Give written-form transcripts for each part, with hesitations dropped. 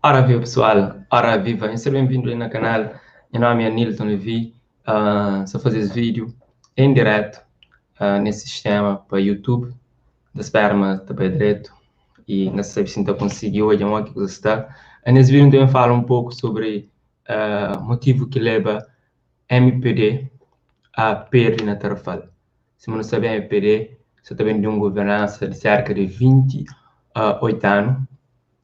Ora viva pessoal, ora viva, e seja bem-vindo aí no canal. Meu nome é Nilton Levi, só fazer esse vídeo em direto nesse sistema para YouTube, da esperma também direto e não sei se então consegui hoje onde que você está. Nesse vídeo também falo um pouco sobre o motivo que leva MPD a perder na Tarrafal. Se não sabe, MPD só também de uma governança de cerca de 28 anos,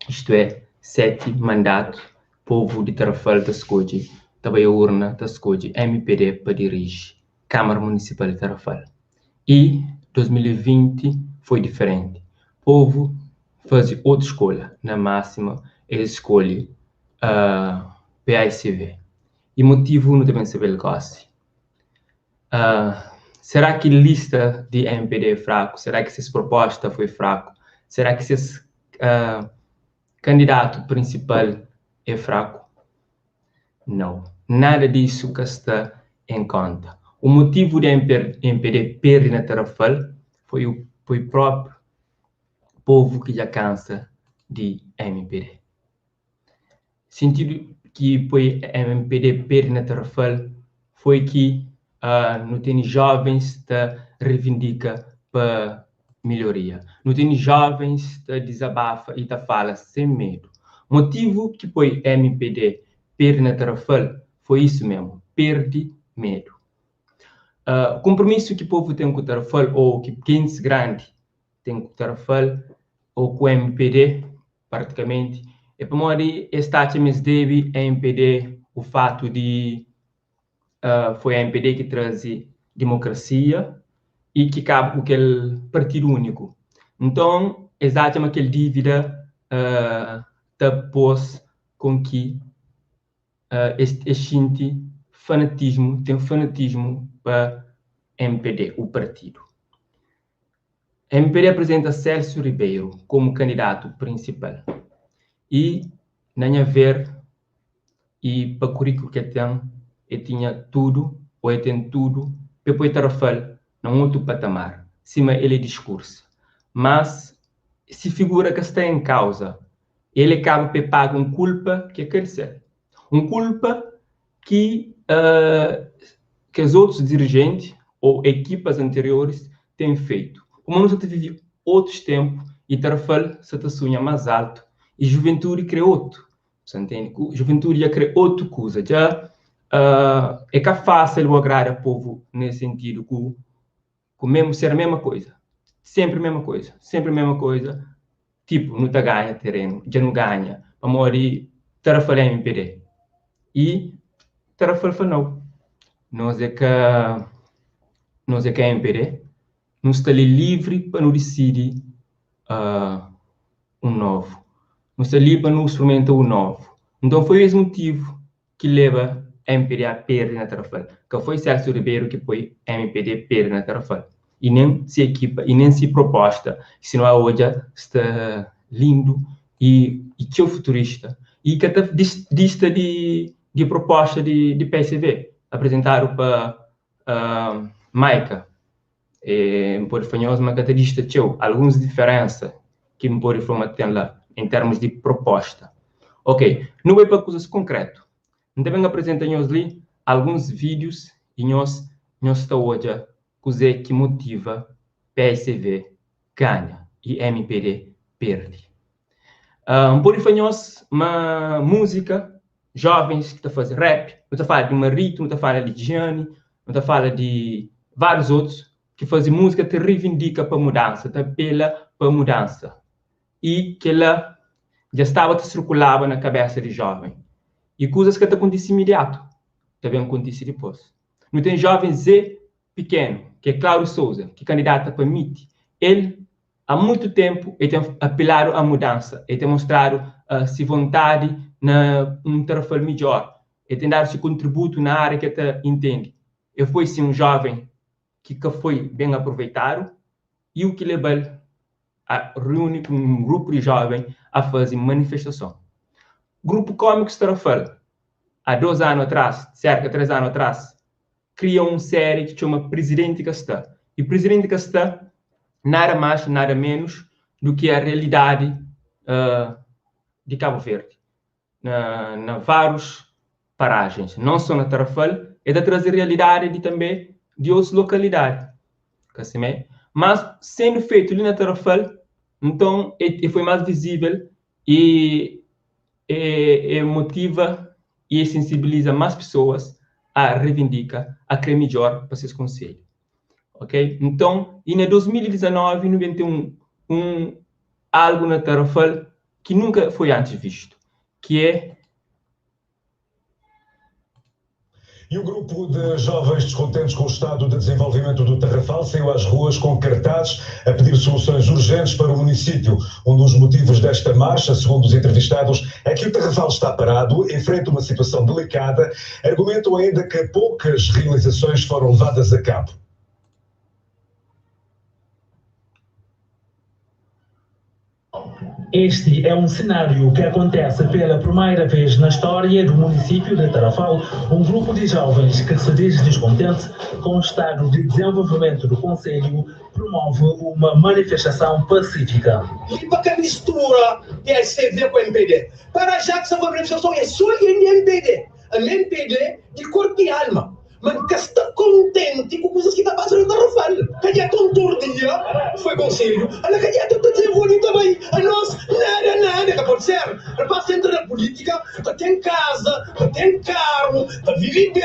isto é, 7 mandatos, povo de Tarrafal ta escolhe, também a urna ta escolhe MPD para dirigir Câmara Municipal de Tarrafal. E 2020 foi diferente. Povo faz outra escolha, na máxima, ele escolhe PAICV. E motivo não também saber gosta. Será que lista de MPD é fraco? Será que essa proposta foi fraco? Será que esse candidato principal é fraco? Não, nada disso que está em conta. O motivo de MPD perder na Tarrafal foi o próprio povo que já cansa de MPD. Sentido que foi MPD perder na Tarrafal foi que não tem jovens que reivindica para melhoria. Não tem jovens que desabafa e tá fala sem medo. Motivo que foi MPD perder na Tarrafal foi isso mesmo, perde medo. Compromisso que o povo tem com o Tarrafal, ou que gente grande tem com o Tarrafal, ou com o MPD, praticamente, é para morrer esta MSDB, MPD, o fato de foi a MPD que traz democracia e que acaba com aquele partido único. Então, exatamente aquela dívida tá pôs com que este fanatismo, tem fanatismo para MPD, o partido. MPD apresenta Celso Ribeiro como candidato principal. E, na minha ver, e para o currículo que tem, ele tinha tudo, ou ele tem tudo, para pôr Tarrafal num outro patamar, cima ele discurso. Mas, se figura que está em causa, ele acaba por pagar uma culpa que é crescer. Uma culpa que os outros dirigentes ou equipas anteriores têm feito. Como nós vivemos outros tempos, e Tarrafal se te sonha mais alto, e juventude cria outro. Você entende? Juventude já cria outra coisa. Já é que é fácil agradar o povo nesse sentido, com mesmo ser a mesma coisa. Sempre a mesma coisa. Sempre a mesma coisa. Tipo, não tá ganha terreno, já não ganha. Para morrer, Tarrafal é MPD. E Tarrafal falou, não. Nós é que é MPD. Nós está ali livre para não decidir um novo. Nós está ali para não experimentar o novo. Então foi esse motivo que leva a MPD a perder na Tarrafal. Que foi Celso Ribeiro que foi MPD perder na Tarrafal. E nem se equipa, e nem se proposta. Se não é hoje, está lindo e que é o futurista. E que até dista de proposta de PSV. Apresentaram para Maica. E, pode falar, mas que até dista tchau, algumas diferenças que me pode falar tem lá, em termos de proposta. Ok, não vai para coisas concretas. Então, também apresento ali alguns vídeos e nós está hoje coisa que motiva PSV ganha e MPD perde. Pode falar uma música, jovens que estão fazendo rap, não está falando de Marito, não está falando de Gianni, não está falando de vários outros que fazem música que reivindica para mudança, te apela para mudança. E que ela já estava te circulava na cabeça de jovem. E coisas que acontecem imediato, também acontecem depois. Não tem jovem Zé pequeno, que é Cláudio Souza, que é candidato para MIT. Ele, há muito tempo, ele tem apelado à mudança, ele tem mostrado sua vontade na um Tarrafal melhor, ele tem dado seu contributo na área que ele entende. Ele foi, sim, um jovem que foi bem aproveitado e o que levou a reunir com um grupo de jovens a fazer manifestação. Grupo Cómicos Tarrafal, há 2 anos atrás, cerca de 3 anos atrás, criou uma série que chama Presidente Castá. E Presidente Castá, nada mais, nada menos do que a realidade de Cabo Verde. na na várius parajens, non só na Tarrafal, el ta traze realidadi di tanbe di otus lokalidadi, ka simé? Mas sendu fetu li na Tarrafal, nton e foi más vizível i e motiva i e sensibiliza más pesoas a revindika, a kre midjór pa ses konselhu. Ok? Nton, i na 2019 nu ben ten un un algu na Tarrafal ki nunka foi antis vistu, ki é. E um grupo de jovens descontentes com o estado de desenvolvimento do Tarrafal saiu às ruas com cartazes a pedir soluções urgentes para o município. Um dos motivos desta marcha, segundo os entrevistados, é que o Tarrafal está parado, enfrenta uma situação delicada. Argumentam ainda que poucas realizações foram levadas a cabo. Este é um cenário que acontece pela primeira vez na história do município de Tarrafal. Um grupo de jovens que se diz descontente com o estado de desenvolvimento do concelho promove uma manifestação pacífica. E para que mistura PSV com MPD? Para já que essa manifestação é só MPD. A MPD de corpo e alma. Mas que está contente com coisas que está passando na Tarrafal. Que é todo dia foi conselho. A que é todo desenvolvido também. A nós, nada, nada que pode ser. Rapaz, entra na política, tá tem casa, tá tem carro, tá vive bem.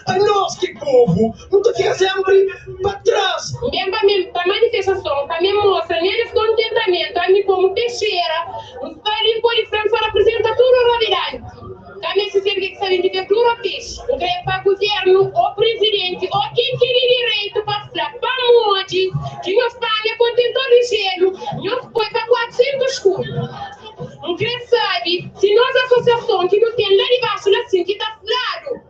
A nós, que povo, não tá fica sempre para trás. Bem para a manifestação, para me mostrar nesse contentamento, a mim como peixeira, o farinho por frente para apresentar tudo o realidade. Também se serve que sabem de tudo peixe. O que é para o governo, ou presidente, ou quem quer direito para falar, para onde, que nós pagamos contentor de gelo, nós põe para 400 escudos. Não quer sabe, se nós associação que não tem lá de baixo, lá assim, que está lado,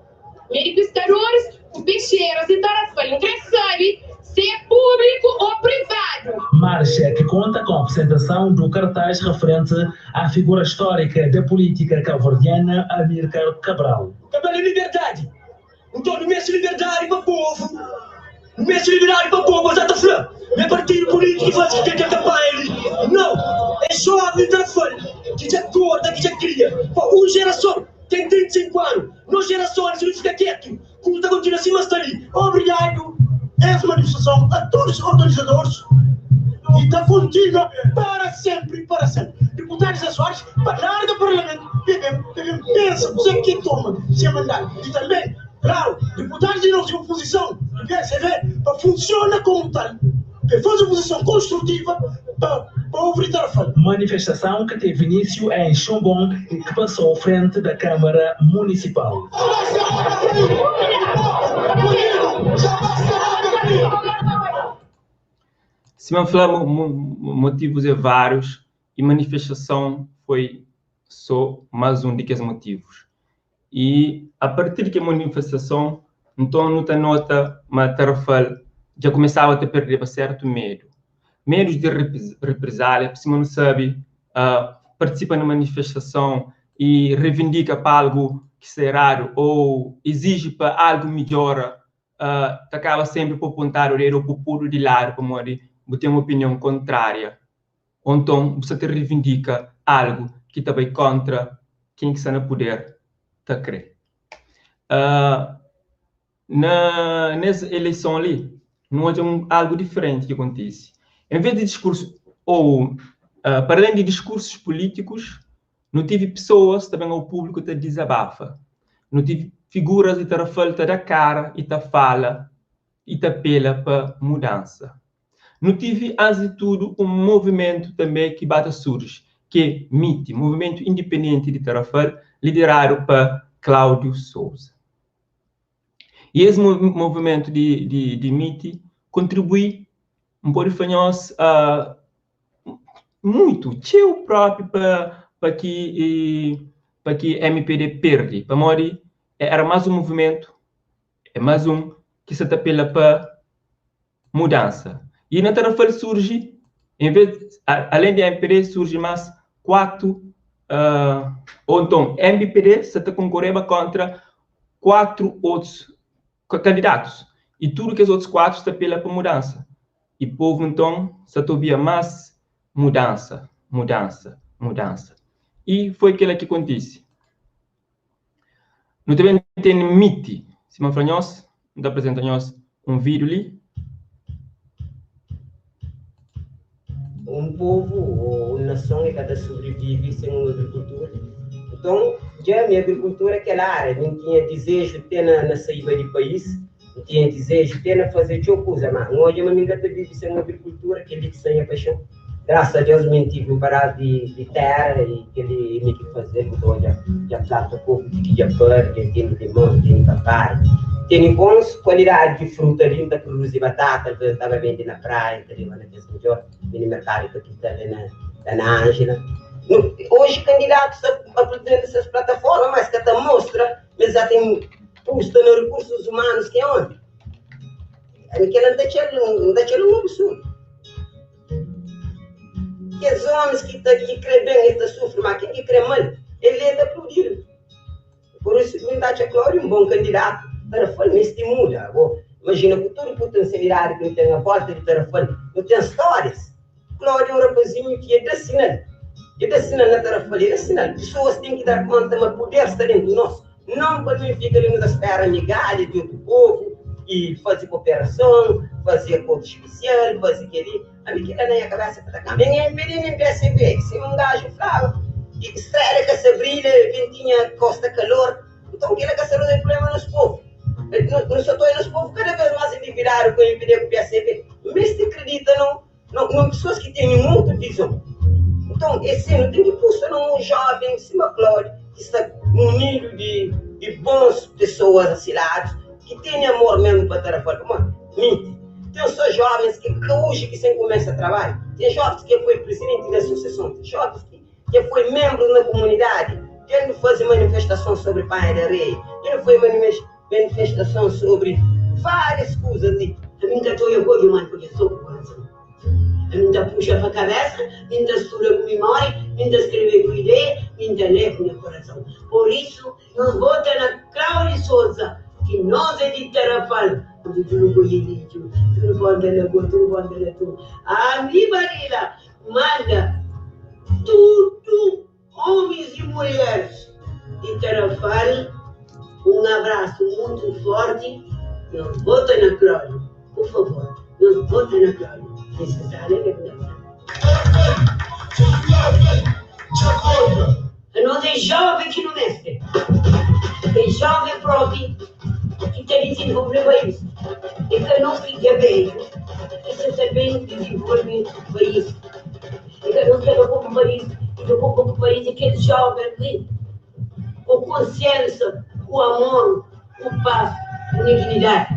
meio pescadores, peixeiros e tarafal, não quer sabe se é público ou privado. Marcha que conta com a apresentação do cartaz referente à figura histórica da política cabo-verdiana, Amílcar Cabral. Cabral é liberdade. Então, não mexe liberdade para o povo. Não mexe liberdade para o povo, mas está falando. Não é partido político que faz que quer campanha ali. Não. É jovem Tarrafal, que já acorda, que já cria. Pô, uma geração tem 35 anos. Não gerações, não fica quieto. Custa continua assim, mas está ali. Obrigado. Essa manifestação a todos os organizadores e está contínua para sempre, para sempre. Deputados Açores, para larga o parlamento, devem, pensa, você que toma, se mandar. E também, claro, deputados de nossa oposição, do PSV, para funcionar como tal, para fazer oposição construtiva para ouvir Tarrafal. Manifestação que teve início em Chumbom e que passou frente da Câmara Municipal. Se me falar motivos é vários e manifestação foi só mais um de motivos. E a partir de que manifestação, então não nota, mas Tarrafal já começava a ter perder certo medo. Medo de represália, porque se não sabe, participa na manifestação e reivindica para algo que será errado ou exige para algo melhor, acaba sempre por apontar o dedo ou por pôr de lado, como você tem uma opinião contrária. Ou então você te reivindica algo que também contra quem que está no poder, tá crê. Nessa eleição ali, não há algo diferente que acontece. Em vez de discurso, ou para além de discursos políticos, não tive pessoas também ao público que desabafa. Não tive figuras de Tarrafal te da cara e te fala e te apela para mudança. Não tive, antes de tudo, um movimento também que bate surge, que é MIT, Movimento Independente de Tarrafal, liderado por Cláudio Souza. E esse movimento de MIT contribui um pouco de nós muito, teu próprio para que MPD perde. Para morrer, era mais um movimento, é mais um que se apela para mudança. E na Tarrafal surge, em vez, além de MPD, surge mais 4, ou então MPD se concorreva contra 4 outros candidatos. E tudo que os outros 4 se apela para mudança. E o povo, então, se ouvia mais mudança, mudança, mudança. E foi aquilo que acontece. Nu ta ben tene miti. Sima N fla nhos, N ta aprizenta nhos un vídiu li. Un povu ô un nason e ka ta sobrivivi sen un agrikultura. Nton, dja mi agrikultura é kel ária. Mi N tinha dizeju te na na saíba di país, N tinha dizeju te na faze txeu kuza, má N odja ma mi N ka ta vive sen agrikultura, kel-li ki sta nha paixon. Grasa a Deus mi N tive un padás di di téra i kel-li é mi ki faze-l. N ta odja dja planta koku ti ki dja pari, dja tene limon, tene papaia, tene bons kualidadi di fruta li. N ta produzi batata, alvês N ta ba bende na praia, N ta leba na kes midjór. Mini merkadu kapital é na Dana Ângela. Oji kandidatus ta aprizenta ses plataforma, ma es ka ta mostra ma es ja ten pusta na rikursus umanus ki é omi. Ami kela N ta atxa-l N ta atxa-l un absurdu. Kes omis ki ta ki kre ben es ta sufri, ma ken ki kre mal el e ta aplaudidu. Pur isu ki N ta atxa Cláudio un bon kandidatu. Tarrafal meste muda. Bo imajina ku tudu putensialidadi ki nu ten a volta di Tarrafal, nu ten stórias. Cláudio é un rapazinhu ki e da sinal. E da sinal na Tarrafal, e da sinal. Pesoas ten ki da konta ma puder sta dentu nos. Non pa nu fika li nu ta spera migalha di otu povu i faze koperason, faze akordu spesial, faze kel-li. Ami kila na nha kabesa ka ta kamba. Nen MPD nen PSB. Sima un gaju flaba, Estrela ka sa brilha, ventinha kosta kalor. Nton kila ka sa rezolve prublema nos povu. Nu sa ta oja nos povu kada vez mas endividadu ku MPD ku PSB. Mesti kridita no no pesoas ki tene un otu vizon. Nton é sin, nu ten ki pusta na un joven sima Claudio ki sta munidu di di bons pesoas a si ladu ki tene amor mesmu pa Tarrafal. Pamodi minti. Ten só jovens ki ka oji ki sen kumesa trabadju. Ten jovens ki foi presidenti di asosiason, ten jovens ki ki foi menbrus na kumunidadi. Dja nu faze manifestason sobri panha di areia, dja nu foi manifestason sobri várias kuzas li. Ami N ka ta oia ku odju, má N ta odja sô ku korason. Ami N ta puxa pa kabésa, mi N ta studa ku mimória, mi N ta skrebe ku ideia, mi N ta lé ku nha korason. Pur isu, Nos vota na Cláudio Sousa ki nos é di Tarrafal. Tudu kodje lixu, tudu ponta na bo, tudu ponta na tu. Ami Barila manda tudu omis i mulheris di Tarrafal un abrasu mutu forti. Nos vota na Cláudio, pur favor, nos vota na Cláudio. Nisisáriu é ke bu Anos é jovem ki nu meste. É jovem propi ki ta dizenvolve país. É ka nos ki dja bedju ki sa ta ben dizenvolve país. É ka nos ki ta konpo país. Ki ta konpo país é kes jovem li ku konsiensa, ku amor, ku pas, ku dignidadi.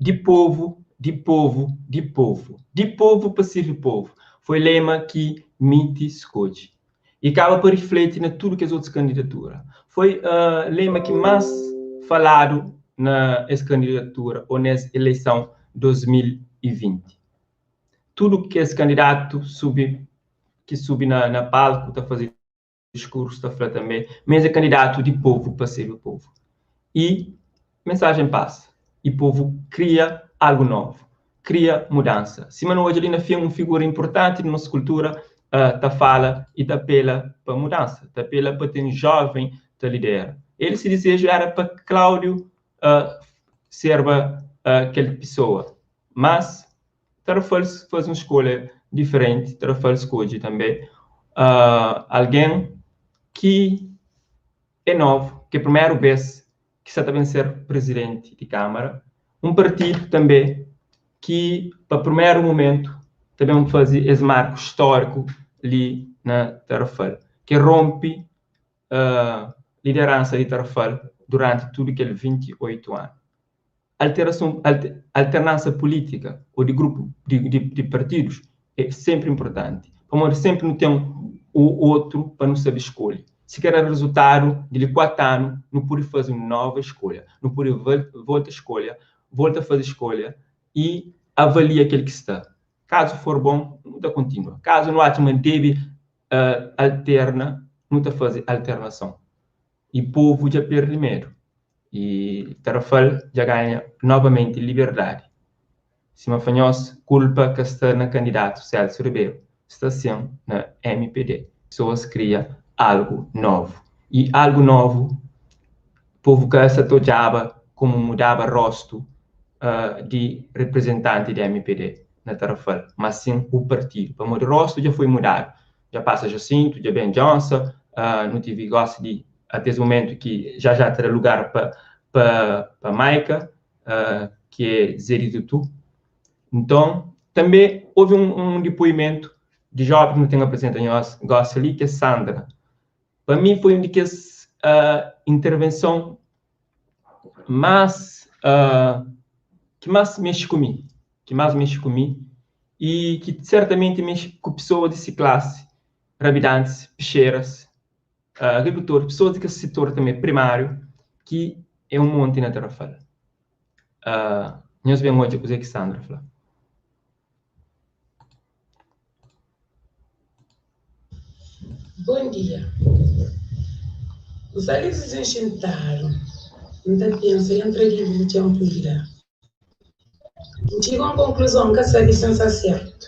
Di povu, di povu, di povu. Di povu pa sirbi povu. Foi lema ki Miti skodje. I kaba pa rifleti na tudu kes otus kandidatura. Foi lema ki más faladu na es kandidatura ô nes eleison 2020. Tudu kes kandidatu subi ki subi na palku ta faze diskursu ta fla tanbe ma es é kandidatu di povu pa sirbi povu. I mensajen pasa i povu kria algu novu, kria mudansa. Sima nu odja li na fin, un figura inpurtanti di nos kultura ta fala i ta apela pa mudansa, ta apela pa ten joven ta lidera. El si dizeju era pa Cláudio serba kel pisoa, mas Tarrafal faze un skolha diferenti, Tarrafal skodje tanbe algen ki é novu, ki é primeru bes ki sa ta ben ser prizidenti di Kámara, un partidu tanbe ki pa primeru mumentu ta ben faze es marku stóriku li na Tarrafal, ki ronpi lideransa di Tarrafal duranti tudu kel 28 anu. Alterason, alternansa pulítika ô di grupu di partidus é sénpri inpurtanti, pamodi sénpri nu ten o otru pa nu sabe skolhe. Si ka da rezultadu, di li 4 anu nu pode faze un nova skolha, nu pode volta skolha, volta faze skolha i avalia kel ki sta. Kazu for bon, nu ta kontinua. Kazu nu atxa ma debe alterna, nu ta faze alternason. I povu dja perde medu. I Tarrafal dja ganha novamenti liberdadi. Sima fla nhos, kulpa ka sta na kandidatu Celso Ribeiro. sta sin na MPD. Pesoas kria algu novu. I algu novu povu ka sa ta odjaba komu mudaba rostu di reprezentanti di MPD na Tarrafal, mas sin u partidu, pamodi rostu dja foi mudadu, dja pasa Jacinto, dja ben Djonsa, nu tivi gosi di ate es mumentu ki já já ta da lugar pa pa pa Maika, ki é Zé di Tutu. Nton, tanbe ovi un dipoimentu di joven ki nu ten aprizenta nhos gosi li, ki é Sandra. Pa mi foi un di kes intervenson más ki más mexe ku mi, ki más mexe ku mi i ki sertamenti mexe ku pesoas di si klasi, rabidantis, pexeras, agrikultoris, pesoas di kes setor tanbe primáriu ki é un monti na Tarrafal. Nhos ben odja kuzê ki Sandra fla. Bon dia. N sta li dizenxintadu, N ta pensa entra di li dja N pui la. N txiga un konkluzon, N ka sabe si N sta sertu,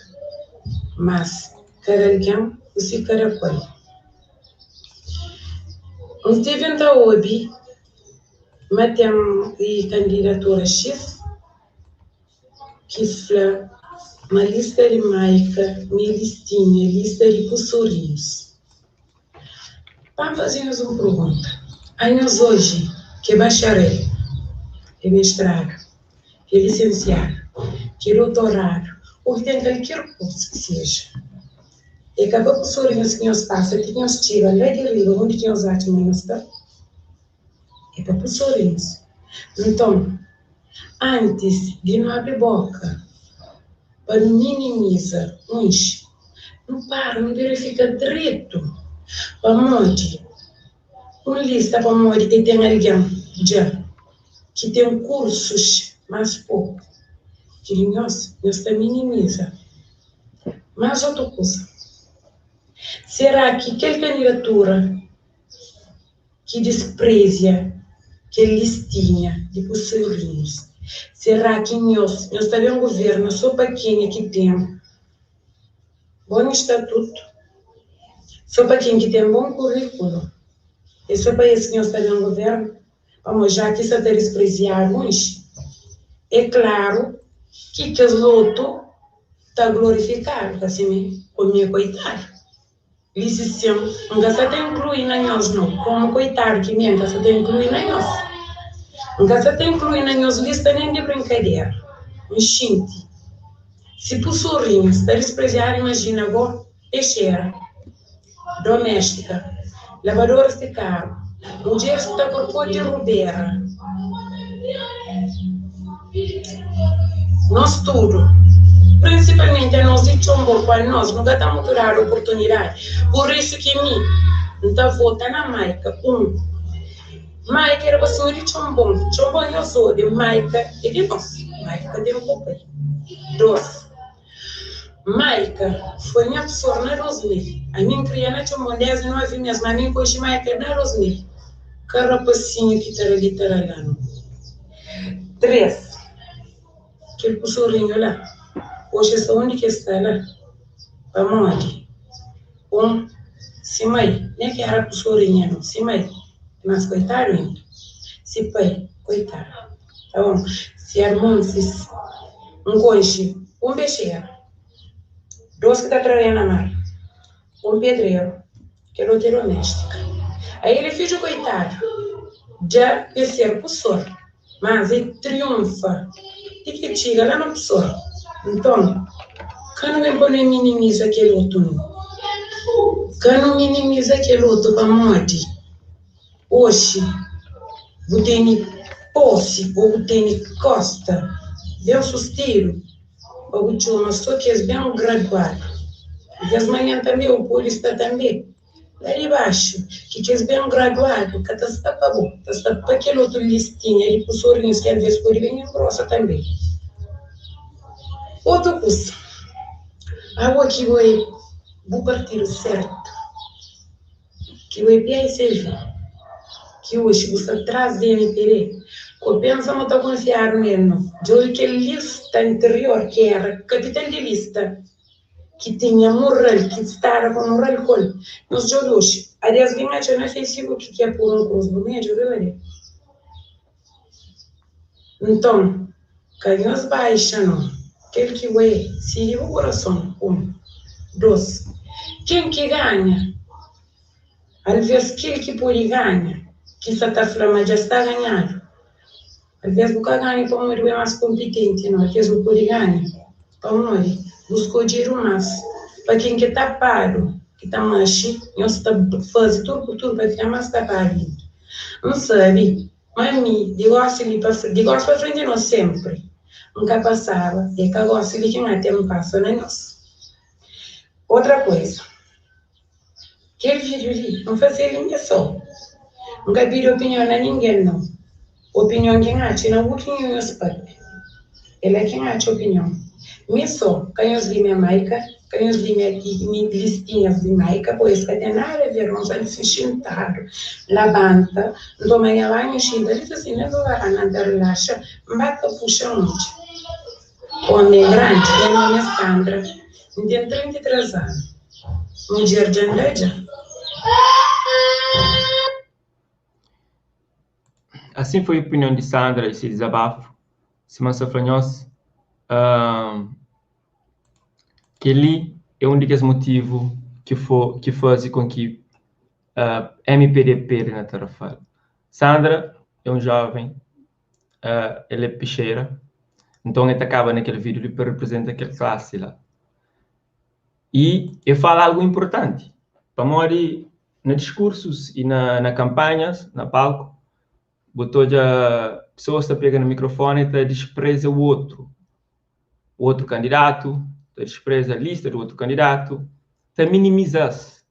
mas kada algen ku si kada kual. N stive N ta obi ma ten kandidatura X. Ki fla ma lista di Maika mi listinha lista di pussorinhus. Pa N faze nhos un pergunta, anhos oji ki é bacharel, ki é mestradu, ki é lisensiadu, ki é doutoradu ou ki ten kalker kursu ki seja, é ka pa pussorinhus ki nhos pasa ti ki nhos txiga la di riba undi ki nhos atxa ma nhos sta? É pa pussorinhus. Nton. Antis di nu abri boka pa nu minimiza uns, nu para nu verifika dretu pamodi un lista pamodi e ten algen dja ki ten kursus mas poku ki di nhos, nhos ta minimiza. Mas otu kuza, sera ki kel kandidatura ki disprezia kel listinha di puseurinhus. Será ki nhos, nhos ta ben guverna so pa kenha ki ten bon statutu? So pa ken ki ten bon kuríkulu? É so pa es ki nhos ta ben guverna? Pamodi já ki sa ta dispreziadu uns, é klaru ki kes otu ta glorifikadu, ka si mi? Ku mi é koitadu. Lisi sin, N ka sa ta inklui na nhos no, komu koitadu ki mi é, N ka sa ta inklui na nhos. N ka sa ta inklui na nhos lista nen di brinkadera. N xinti si pusorinhus ta dispreziadu, imajina go, pexera, doméstika, labadoras di karu, mudjeris ki ta korkoti rubera. Nos tudu, prinsipalmenti anos di Txonbor, ku anos nu ka ta mutu dadu oportunidadi. Pur isu ki mi N ta vota na Maika. 1, Maika era pa sinhor di Txonbon. Txonbon nhos obi, Maika é di nos. Maika ka ten ku pai. 2, Maika foi nha psor na 2000. Ami N kria na Txonbon desdi 9 mes, ma ami N konxe Maika na 2000. Ka rapasinhu ki ta ra li ta ra la no. 3, Kel pusorinhu la, oxi sta undi ki el sta la? Pamodi? 1, Si mai, ne ki era pusorinha no, si mai, e mas koitadu inda. Si pai, koitadu. Ta bon. Si armun, si N konxe un pexeru, dos ki ta tra areia na mar, un pedreru, Kel otu é doméstika. Ael é fidju koitadu, dja el ser pusor, mas el triunfa ti ki el txiga la na pusor. Nton, ka nu ben pa nu minimiza kel otu nu. Ka nu minimiza kel otu pamodi oxi bu tene posi ô bu tene kosta ben sustidu. Pa bu txoma so kes ben graduadu. I kes manhan tanbe bu pode sta tanbe la di baxu, ki kes ben graduadu ka ta sta pa bo, ta sta pa kel otu listinha di pusorinhus ki alves pode ben engrosa tanbe. Otu kusa, abo ki bo é bu partidu sertu. Ki bu é PICV, ki oxi bu sta tras di MPD, ko pensa ma ta konfiadu nel no. Djobe kel lista anterior ki era kapital di lista. ki tinha mural, ki staba ku mural ku el. Nhos djobe oxi, ades bin atxa na Facebook ki é pur un krus burmedju riba del. Nton, ka nhos baixa no, kel ki bo é, sigi bu kurason, un, dos, ken ki ganha, alves kel ki pode ganha, ki sa ta fla ma dja sta ganhadu, Alvês bu ka ganha pamodi bu é más konpitenti, no. Alvês bu pode ganha pamodi bu skodjedu más. Pa ken ki é tapadu, ki ta maxe, nhos ta faze tudu ku tudu pa fika más tapadu inda. N sabe ma mi, di gósi li pa di gósi pa frenti no, sénpri N ka pasaba, é ka gósi li ki N ate N pasa na nhos. Otra kuza. Kel vídiu li, N faze-l mi sô. N ka pidi opinion na ningen, nau. Opinion ki N atxa é na bu ki nhos papia. É la ki N atxa opinion. Mi sô, ka nhos limia Maika, ka nhos limia listinhas di Maika, poi es ka ten nada a ver, N sta li sin xintadu, labanta, N toma nha banhu, xinta li ta sin, nes ora N ta rilaxa, N ba ta puxa un odju. Omi é grandi, nha nomi é Sandra, N ten 33 anu. Mudjer dja nda dja. Assim foi opinion di Sandra y se dizabafu. Sima N sta fla nhos, kel-li é un di kes motivu ki ki faze kon ki MPD perde na Tarrafal. Sandra é un jóven, el é pixera, nton el ta kaba na kel vídiu li pa riprizenta kel klasi la. I el fala algu inpurtanti, pamodi na diskursus i na na kanpanhas, na palku, bu ta odja pesoas ta pega na mikrofoni i ta dispreza u otru, u otru kandidatu, ta dispreza lista di otru kandidatu, ta minimiza-s.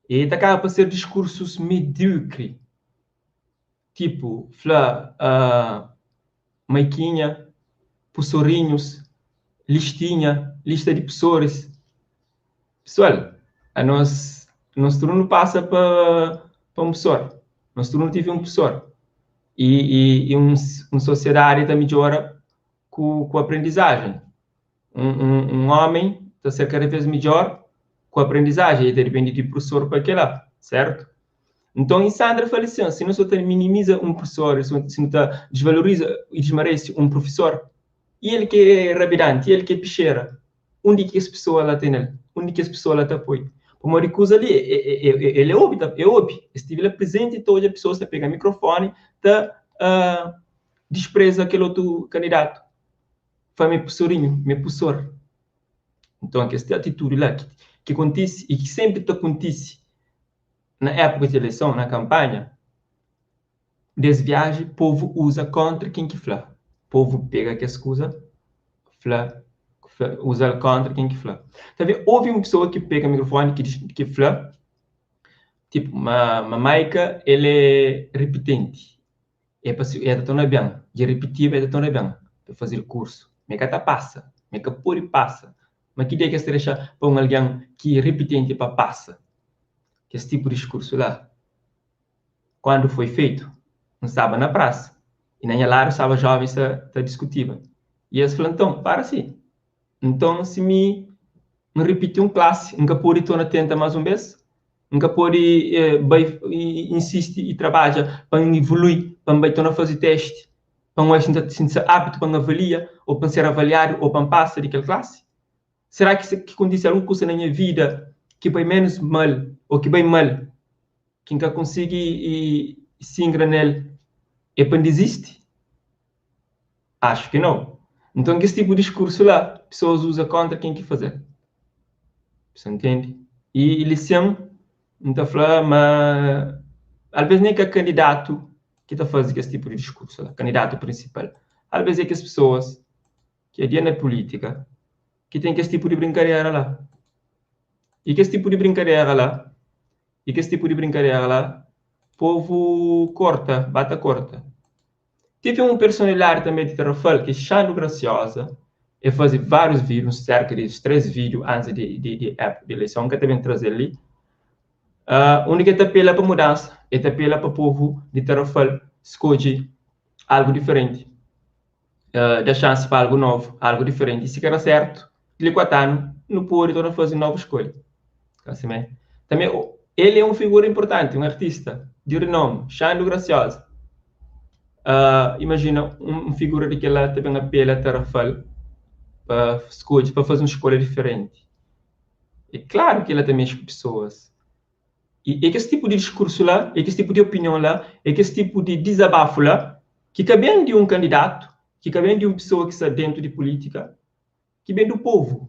I ta kaba pa ser diskursus mediukri. Tipu fla Maikinha, Pusorinhus, Listinha, lista di pusoris. Pesoal, anos nos tudu nu pasa pa pa un pusor. Nos tudu nu tive un pusor. I i i un un sosiedadi ta midjora ku ku aprendizajen. Un un un omi ta ser kada vez midjor ku aprendizajen, i ta dipende di prusor pa kila, sertu? Nton, i Sandra fla asin, si no sa ta minimiza un prufesor, si no ta disvaloriza i dismerese un prufesor, i el ki é rabidanti, i el ki é pixera, undi ki kes pesoa la ten el? Undi ki kes pesoa la ta poi? Pamodi kuza li, el é obi, é obi, el stivi la prezenti ta odja pesoas ta pega mikrofoni ta dispreza kel otu kandidatu, fla ma é pusorinhu, ma é pusor. Nton, kes atitudi la ki kontise i ki senpri ta kontise na épuka di eleison, na kanpanha, des viaji povu uza kóntra ken ki fla. Povu pega kes kuza, fla, fla uza-l kóntra ken ki fla. Ta ben, ovi un pesoa ki pega mikrofoni ki ki fla, tipu, ma ma Maika el é ripitenti, é pa si, el ta torna ben, dja ripitiba el ta torna ben pa faze kursu, ma el ka ta pasa, ma el ka pode pasa. Ma ki dia ki es ta dexa pa un algen ki é ripitenti pa pasa kes tipu di diskursu la? Kuandu foi feitu, N staba na prasa i na nha ladu staba jovens ta ta diskutiba. I es fla, Nton, para si. Nton, si mi N ripiti un klasi, N ka pode torna tenta más un bês? N ka pode bai i insisti i trabadja pa N ivului, pa N bai torna faze testi, pa N oja si N ta si N sta aptu pa N avalia ô pa N ser avaliadu ô pa N pasa di kel klasi? Será ki ki kontise algun kusa na nha vida ki bai ménus mal ô ki bai mal ki N ka konsigi singra nel é pa N dizisti? Axu ki nau. Nton kes tipu di diskursu la, pesoas uza kóntra ken ki faze-l. Bu ntende? I li sin, N ta fla ma alvês nen ka kandidatu ki ta faze kes tipu di diskursu la, kandidatu prinsipal. Alvês é kes pesoas ki adia na pulítika ki ten kes tipu di brinkadera la. I kes tipu di brinkadera la, i kes tipu di brinkadera la, povu korta, ba ta korta. Tevi un personalidadi tanbe di Tarrafal ki Xandu Graciosa, e faze várius vídiu, serka di 3 vídiu antis di di di épuka di eleison, N ka ta ben traze-l li, undi ki e ta apela pa mudansa, e ta apela pa povu di Tarrafal skodje algu diferenti, da xansi pa algu novu, algu diferenti, si ka da sertu. Di li 4 anu nu pode torna faze novu skolha. Ka simé? Tanbê el é un figura inportanti, un artista di rinomi, Xandu Graciosa. Imajina un figura di kel-la ta ben apela Tarrafal pa skodje, pa faze un skolha diferenti. É klaru ki el ta mexe ku pesoas. I é kes tipu di diskursu la, é kes tipu di opinion la, é kes tipu di dizabafu la ki ka ben di un kandidatu, ki ka ben di un pesoa ki sta dentu di pulítika, ki ben du povu,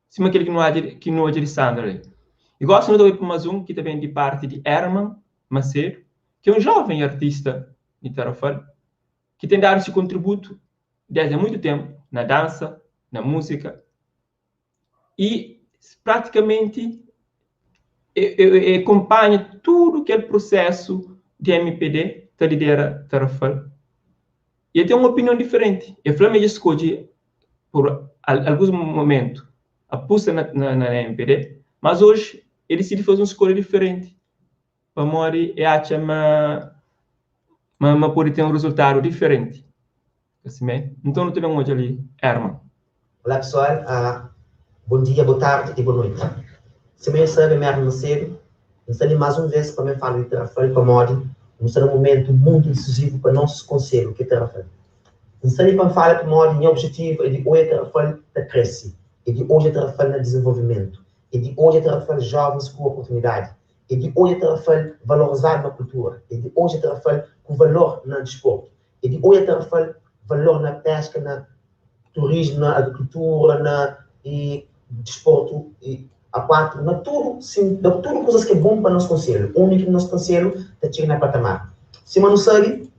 sima kel ki nu odja ki nu odja di Sandra li. I gosi nu ta bai pa mas un ki ta ben di parti di Herman Macedo, ki é un joven artista di Tarrafal, ki ten dadu si kontributu desdi a muitu tenpu na dansa, na múzika i pratikamenti e konpanha tudu kel prusesu di MPD ta lidera Tarrafal. I el ten un opinion diferenti. El fla ma el dja skodje pur alguns momentu apusta na na MPD, mas oji el disidi faze un skolha diferenti pamodi el atxa ma ma pode ten un rezultadu diferenti. Simé, nton nu ta ben odja li Herman. Olá pessoal, bom dia, boa tarde e boa noite. Sima nhos sabe, ami é Herman Macedo, N sta li más un vez pa mi fala di Tarrafal pamodi nu sta na un momentu muntu disizivu pa nos konselhu ki é Tarrafal. N sta li pa N fala pamodi nha objetivu é di odja Tarrafal ta krese, é di odja Tarrafal na dizenvolvimentu, é di odja Tarrafal jovens ku oportunidadi, é di odja Tarrafal valorizadu na kultura, é di odja Tarrafal ku valor na disportu, é di odja Tarrafal valor na peska, na turismu, na agrikultura, na e disportu e akuátiku, na tudu sin, na tudu kuzas ki é bon pa nos konselhu, undi ki nos konselhu ta txiga na patamar. Sima nu sabe,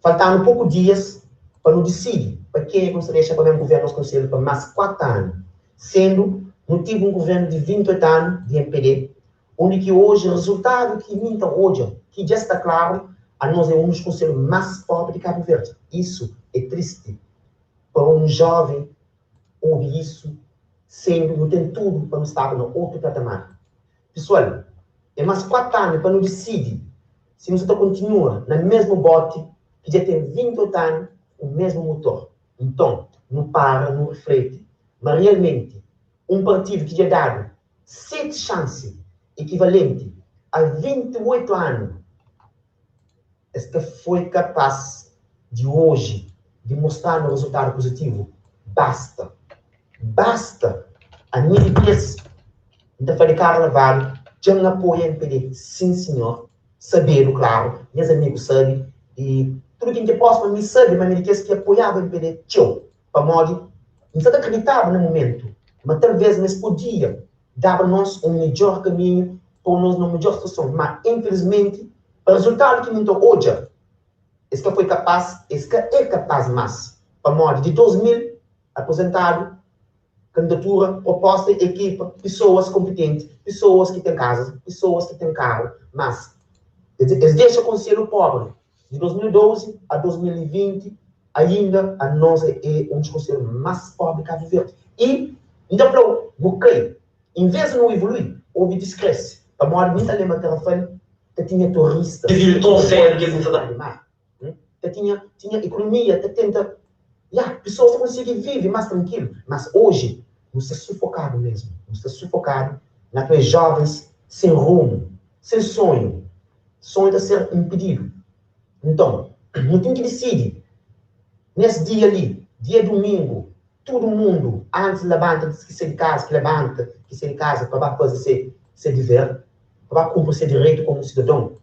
falta-nu poku dias pa nu disidi pa kenha ki nu sta dexa pa ben guverna nos konselhu pa más 4 anu, sendu nu tive un guvernu di 28 anu di MPD, undi ki oji rezultadu ki mi N ta odja ki dja sta klaru, anos é un dos konselhu más pobri di Kabu Verdi. Isu é tristi pa un joven obi isu, sendu nu ten tudu pa nu staba na otu patamar. Pesoal, é más 4 anu pa nu disidi si nu sa ta kontinua na mesmu boti ki dja ten 28 anu ku mesmu mutor. Nton, nu para, nu rifleti ma realmenti un partidu ki dja dadu 7 xansi ekivalenti a 28 anu, es ka foi kapaz di oji di mostra-nu rezultadu puzitivu. Basta! Basta! Ami di kes N ta fla di kara lavadu, dja N apoia MPD, sin sinhor, sabedu klaru, nhas amigu sabe i tudu ken ki é prósimu a mi sabe ma ami di kes ki apoiaba MPD txeu, pamodi N sa ta kriditaba na mumentu ma talvês ma es podia daba nos un midjór kaminhu, pô nos na un midjór situason, má infilismenti pa rezultadu ki mi N ta odja, es ka foi kapaz, es ka é kapaz más, pamodi di 2000 aprizentadu kandidatura, proposta, ekipa, pisoas konpitenti, pisoas ki ten kazas, pisoas ki ten karu, mas es dexa konselhu pobri di 2012 a 2020 ainda anos é un dos konselhu más pobri di Kabu Verdi i N ta fla-u nu kai, en vez di nu evolui, obi diskrese, pamodi mi ta lenbra Tarrafal ta tinha turista di mar. Ta tinha tinha ekonomia ta tenta ya pesoas ta konsigi vive mas trankilu mas oji nu sta sufokadu mesmu nu sta sufokadu na ku es jovens sen rumu sen sonhu sonhu ta ser inpididu nton nu ten ki disidi nes dia li dia dumingu tudu mundu antis labanta antis ki sai di kaza ki labanta ki sai di kaza pa ba faze se se diver pa ba kunpri se direitu komu sidadon.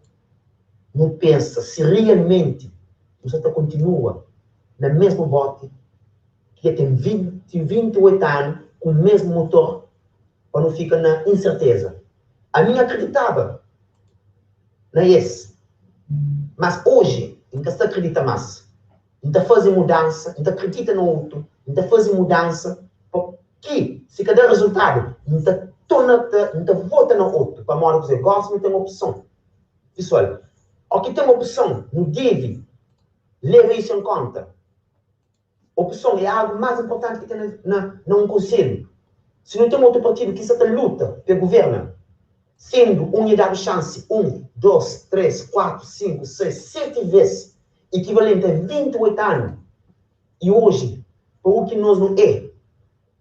Nu pensa si realmenti nu sa ta kontinua na mesmu boti ki dja ten 20, 28 anu ku mesmu motor pa nu fika na inserteza. Ami N akreditaba na es, mas oji N ka sta akredita mas. N ta faze mudansa, N ta akredita na otu, N ta faze mudansa pa ki si ka da rezultadu N ta torna ta N ta vota na otu pamodi kuzê? Gosi nu ten opson. Pesoal, o ki ten opson nu debe leba isu en konta. Opson é algu más inportanti ki ten na na un konselhu. Si nu ten otu partidu ki sa ta luta pa e guverna, sendu un e dadu xansi un, dos, tres, kuatu, sinku, seis, seti ves, ekivalenti a 28 anu, i oji pa u ki nos nu é.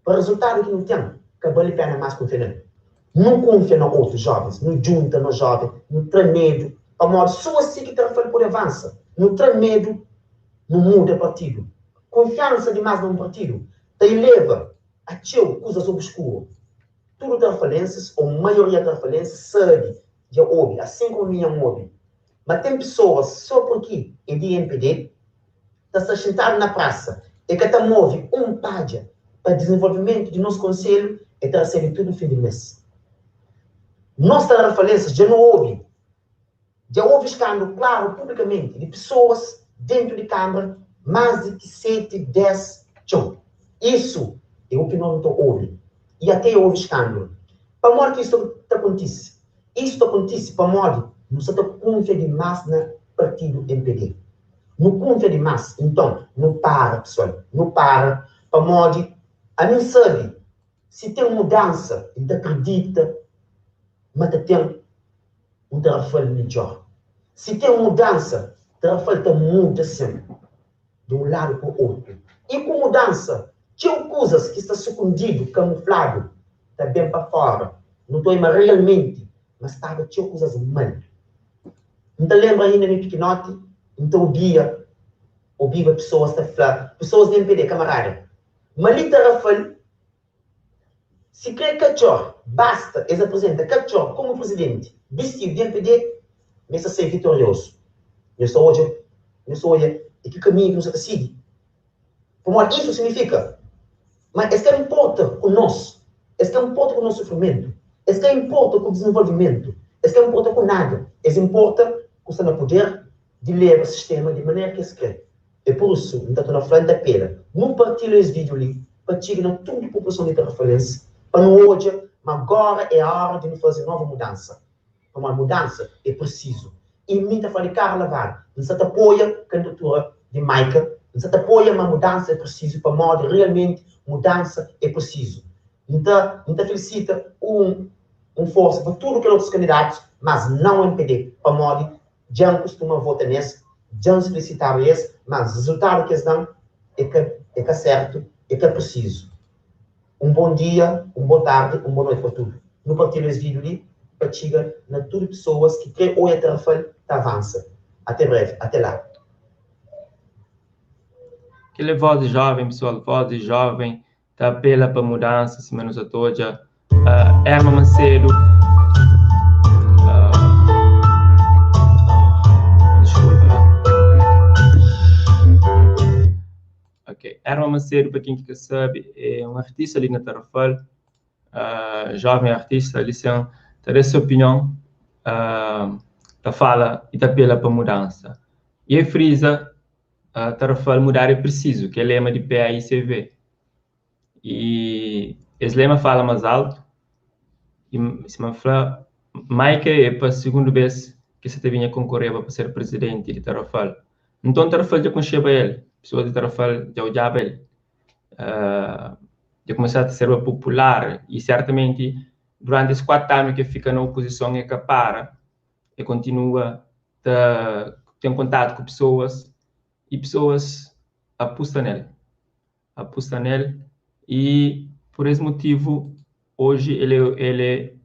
Pa rezultadu ki nu ten, ka bali pena más kunfia nel. Nu kunfia na otus jovens, nu djunta nos joven, nu tra medu, pamodi so asi ki Tarrafal pode avansa. Nu tra medu, nu muda partidu. Kunfiansa dimás na un partidu ta ileva a txeu kuzas obskuru. Tudu tarrafalensis, ou maioria tarrafalensis, sabe, dja obi, asin komu mi nha-m obi, ma ten pesoas so purki e di mpd, ta sta xintadu na prasa, e ka ta move un padja pa dizenvolvimentu di nos konselhu, e ta rasebe tudu fin di mes. Nos tarrafalenses dja nu obi, dja obi skandu klaru publikamenti di pesoas dentu di kambra mas di ki 7, 10, txeu. Isu e u ki nos nu ta obi i ate e obi skandu. Pamodi ki isu ta kontise? Isu ta kontise pamodi nu sa ta kunfia dimas na partidu mpd. Nu kunfia dimas, nton nu para pesoal, nu para pamodi ami N sabe si ten mudansa N ta kridita ma ta ten un Tarrafal midjor. Si ten mudansa Tarrafal ta muda sin di un ladu pa otu. I ku mudansa txeu kuzas ki sta sukundidu, kamufladu ta ben pa fora. Nu ta oia ma realmenti ma staba txeu kuzas mal. N ta lenbra inda mi pikinoti, N ta obia, obiba pesoas ta fla, pesoas di mpd, kamarada, ma li Tarrafal, si kre katxor, basta es aprizenta katxor komu prizidenti, bistidu di mpd, ma es ta sai vitoriozu. Nhos ta odja, nhos ta odja e ki kaminhu ki nu sa ta sigi. Pamodi isu signifika ma es ka inporta ku nos, es ka inporta ku nos sufrimentu, es ka inporta ku dizenvolvimentu, es ka inporta ku nada. Es inporta ku sta na puder di leba sistema di manera ki es kre. É pur isu N ta torna fla, N ta apela, nu partilha es vídiu li pa txiga na tudu populason di Tarrafalense pa nu odja ma gora é ora di nu faze novu mudansa. Pamodi mudansa é prisizu. I mi N ta fla di kara lavadu, N sa ta apoia kandidatura di Maika, N sa ta apoia ma mudansa é prisizu pamodi realmenti mudansa é prisizu. N ta N ta felisita un un forsa pa tudu kel otus kandidatus, mas nau mpd, pamodi dja N kustuma vota nes, dja N solisitaba es, mas rezultadu ki es da-m é ka é ka sertu, é ka prisizu. Un bon dia, un bo tardi, un bo noiti pa tudu. Nu partilha es vídiu li pa txiga na tudu pesoas ki kre oia Tarrafal ta avansa. Ate brevi, ate la. Kel é voz di joven pessoal, voz di joven ta apela pa mudansa sima nu sa ta odja Erma Macedo desculpa Ok, Erma Macedo, pa ken ki ka sabe, é un artista li na Tarrafal, uh, joven artista li sen ta da se opinion, uh, ta fala e ta apela pa mudansa. E é frisa, uh, Tarrafal mudar é preciso, que é lema de PAICV. E es lema fala mais alto, e sima fla, Maika é pa segundo vez que se ta vinha concorreba pa ser presidente de Tarrafal. Nton Tarrafal dja konxeba el, pesoas di Tarrafal dja odjaba el, dja kumesa ta serba popular y sertamenti duranti es 4 anu ki el fika na opozison el ka para, el kontinua ta ten kontatu ku pesoas y pesoas apusta nel, apusta nel y pur es motivu oji el el é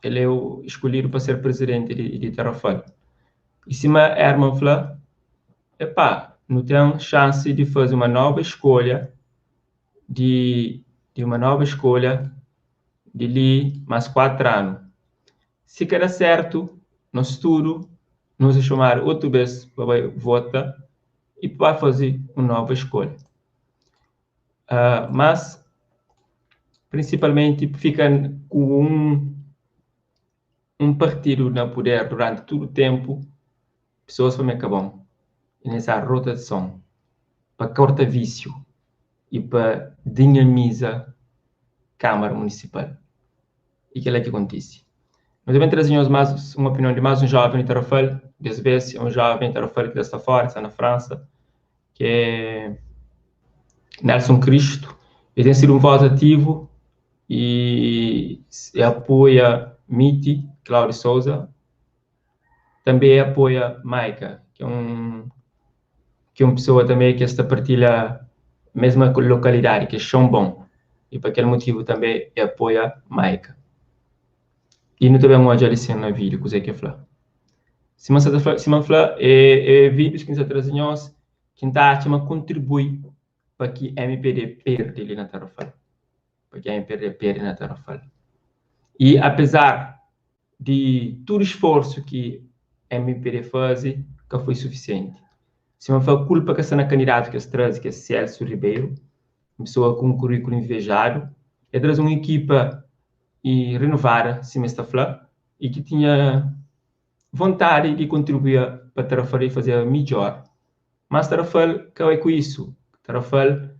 El é o escolhido pa ser presidente di, di Tarrafal. E sima Herman fla, epá, nu ten xansi di faze uma nova escolha di, di uma nova escolha di li más 4 anu. Si ka da sertu, nos tudu nos é xomadu otu bes pa bai vota i pa bai faze un nova escolha. Uh, mas principalmente fika ku un un partidu na puder durante tudu tempu, pessoas fla ma é ka bon. É necessário rotação pa corta vício e pa dinamiza Câmara Municipal. E kel-la ki kontise. Nu ta ben traze nhos más un opinion di más un jovem di Tarrafal, des bes é un jovem di Tarrafal ki ta sta fora, sta na Fransa, ki é Nelson Cristo. El ten sidu un voz ativu e e apoia Miti, Cláudio Souza, tanbe e apoia Maika, ki é un ki é un pesoa tanbe ki es ta partilha mesma lokalidadi, ki é Xonbon. I pa kel motivu tanbe e apoia Maika. I nu ta ben odja li sin na vídiu kuzê ki e fla. Sima N sa ta fla, sima N fla, e e vídius ki N sa traze nhos ki N ta atxa ma kontribui pa ki mpd perde li na Tarrafal. Pa ki mpd perde na Tarrafal. I apezar di tudu sforsu ki mpd faze, ka foi sufisienti. Sima N fla, kulpa ka sta na kandidatu ki es traze, ki é Celso Ribeiro, un pesoa ku un kuríkulu invejadu. El traze un ekipa i renovada, sima es ta fla, i ki tinha vontadi di kontribuia pa Tarrafal i fazeba midjor. Mas Tarrafal ka bai ku isu. Tarrafal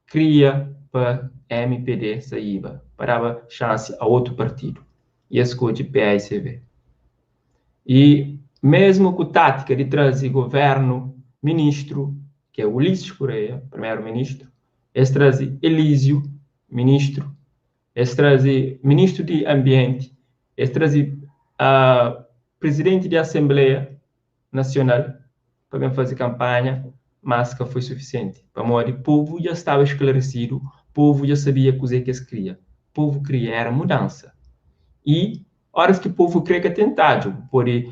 kria pa mpd saiba, pa daba xansi a otu partidu. I es skodje paicv. I mesmu ku tátika di traze governu ministru, ki é Ulisses Correia, primeru ministru, es traze Elísio, ministru, es traze ministru di anbienti, es traze prizidenti di asenbleia nasional pa ben faze kanpanha, mas ka foi sufisienti, pamodi povu dja staba sklaresidu, povu dja sabia kuzê ki es kria. Povu kria era mudansa. I óras ki povu kre ka ten tadju, pode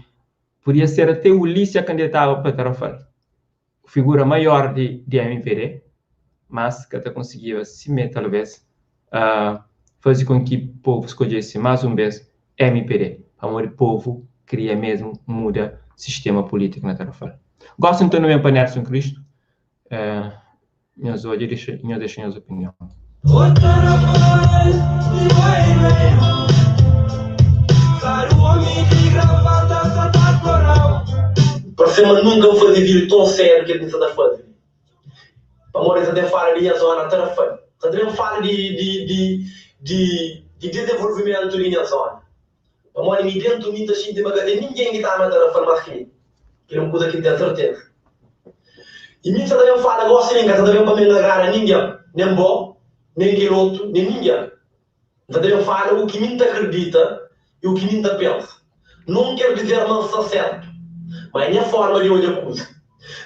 podia ser até Ulisses dja kandidataba pa Tarrafal, figura maior di di mpd, mas ka ta konsigiba simé talvês faze kon ki povu skodjese más un bês mpd, pamodi povu kria mesmu muda sistema pulítiku na Tarrafal. Gosi nton nu ben pa Nelson Cristo, nhos odja i nhos dexa nhos opinion. Parse ma nunka N faze vídiu ton sériu kel ki N sta ta faze li. Pamodi N sta ten fala di nha zona Tarrafal. N sta ta ben fala di di di di di dizenvolvimentu di nha zona. Pamodi mi dentu mi N ta xinti ma ka ten ningen ki ta ama Tarrafal más ki mi. Kel é un kuza ki N ten serteza. I mi N sta ta ben fala gosi li, N ka sta ta ben pa mi N agrada ningen, nen bo, nen kel otu, nen ningen. N ta ben fala u ki mi N ta kridita i u ki mi N ta pensa. Non ker dizer ma N sta sertu, ma é nha forma di odja kuza.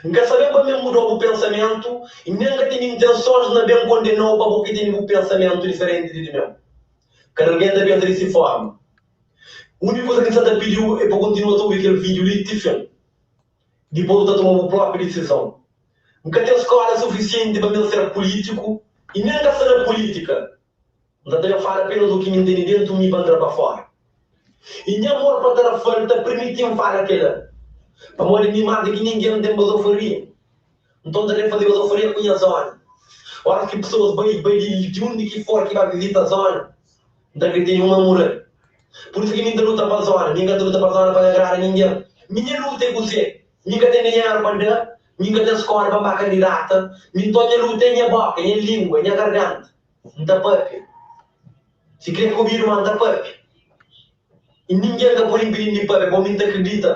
N ka sta ben pa mi N muda-u bu pensamentu i nen N ka tene intensons na ben kondena-u pa bo ki tene bu pensamentu diferenti di di meu. Kada algen ta pensa di si forma. Uniku kuza ki N sta ta pidi-u é pa kontinua ta obi kel vídiu li ti fin. Dipôs bu ta toma bu própi disizon. N ka ten skóla sufisienti pa mi N ser pulítiku i nen N ka sta na pulítika. N ta ben fala apenas u ki mi N tene dentu mi pa N tra pa fora. I nha amor pa Tarrafal ta pirmiti-m fala kela. Pamodi mi más di ki ningen N ten bazofaria. Nton N ta ben faze bazofaria ku nha zona. Oras ki pesoas bai bai di di undi ki for ki ba vizita zona, N ta kre tene uma mural. Pur isu ki mi N ta luta pa zona. Mi N ka ta luta pa zona pa N agrada ningen. Mi nha luta é kuzê? Mi N ka ten dinheru pa N da, mi N ka ten skola pa N ba kandidata. Mi nton nha luta é nha boka, nha lingua, nha garganta. N ta papia. Si kre ka obidu, ma N ta papia. I ningen ka pode inpidi-m di papia, pamodi mi N ta kridita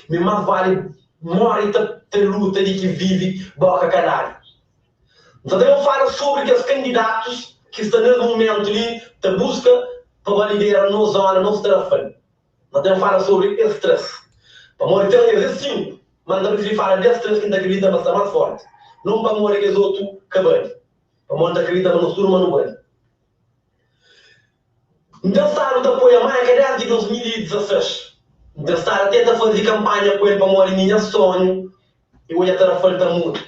ma é más vali móre ta ta luta di ki vive boka kaladu. N ta ta ben fala sobri kes kandidatus ki sta nes mumentu li ta buska pa ba lidera nos zona, nos Tarrafal. N ta ben fala sobri es 3, pamodi ten es é 5, ma N ta prifiri fala des 3 ki N ta kridita ma sta más forti, non pamodi kes otu ka bali. Pamodi N ta kridita ma nos tudu ma nu bali. N ten stadu ta apoia Maica desdi 2016. N ten stadu ate ta fazi kanpanha ku el pamodi mi nha sonhu e odja Tarrafal ta muda.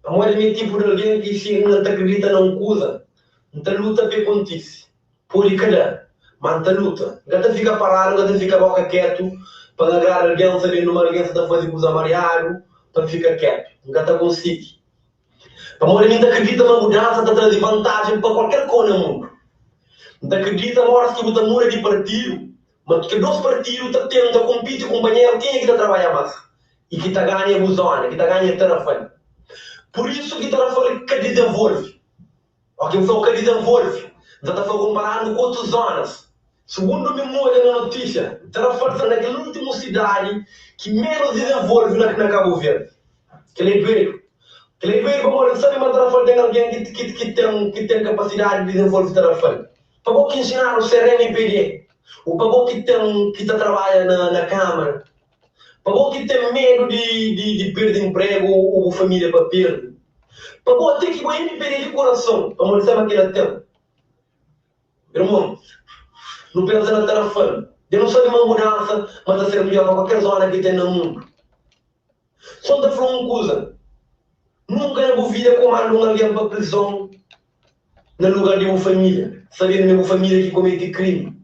Pamodi mi e tipu di algen ki si N ta kridita na un kuza, N ta luta pa e kontisi. Podi ka da, ma N ta luta. N ka ta fika paradu, N ka ta fika boka ketu pa N agrada algen sabendu ma algen sa ta fazi kuza mariadu pa N fika ketu. N ka ta konsigi. Pamodi mi N ta kridita ma mudansa ta traze vantajen pa kualker kau na mundu. N ta kridita ma oras ki bu ta muda di partidu, ma kel dos partidu ta tenta konpiti kunpanheru kenha ki ta trabadja mas i ki ta ganha é bu zona, ki ta ganha é Tarrafal. Pur isu ki Tarrafal ka dizenvolve. Óki N fla-u ka dizenvolve, N sa ta fla konparandu ku otus zonas. Sugundu mi N odja na notísia, Tarrafal sta na kel últimu sidadi ki ménus dizenvolve na na Kabu Verdi. Kel-la é duedu. Kel-la é duedu pamodi N sabe ma Tarrafal ten algen ki ki ki ten ki ten kapasidadi di dizenvolve Tarrafal. Pa bo ki nxinadu ser mpd, ô pa bo ki ten ki ta trabadja na na Kámara, Pa bo ki ten medu di di perde inpregu o bu familia pa perde. Pa bo ate ki bo mpd di kurason pamodi sama kila ten. Irmon, nu pensa na Tarrafal. Dja nu sabe ma mudansa ma ta ser midjor pa kualker zona ki ten na mundu. So N ta fla un kuza, nunka na bu vida kumanda un algen pa prizon na lugar di bu família, sabendu ma é bu família ki komete krimi.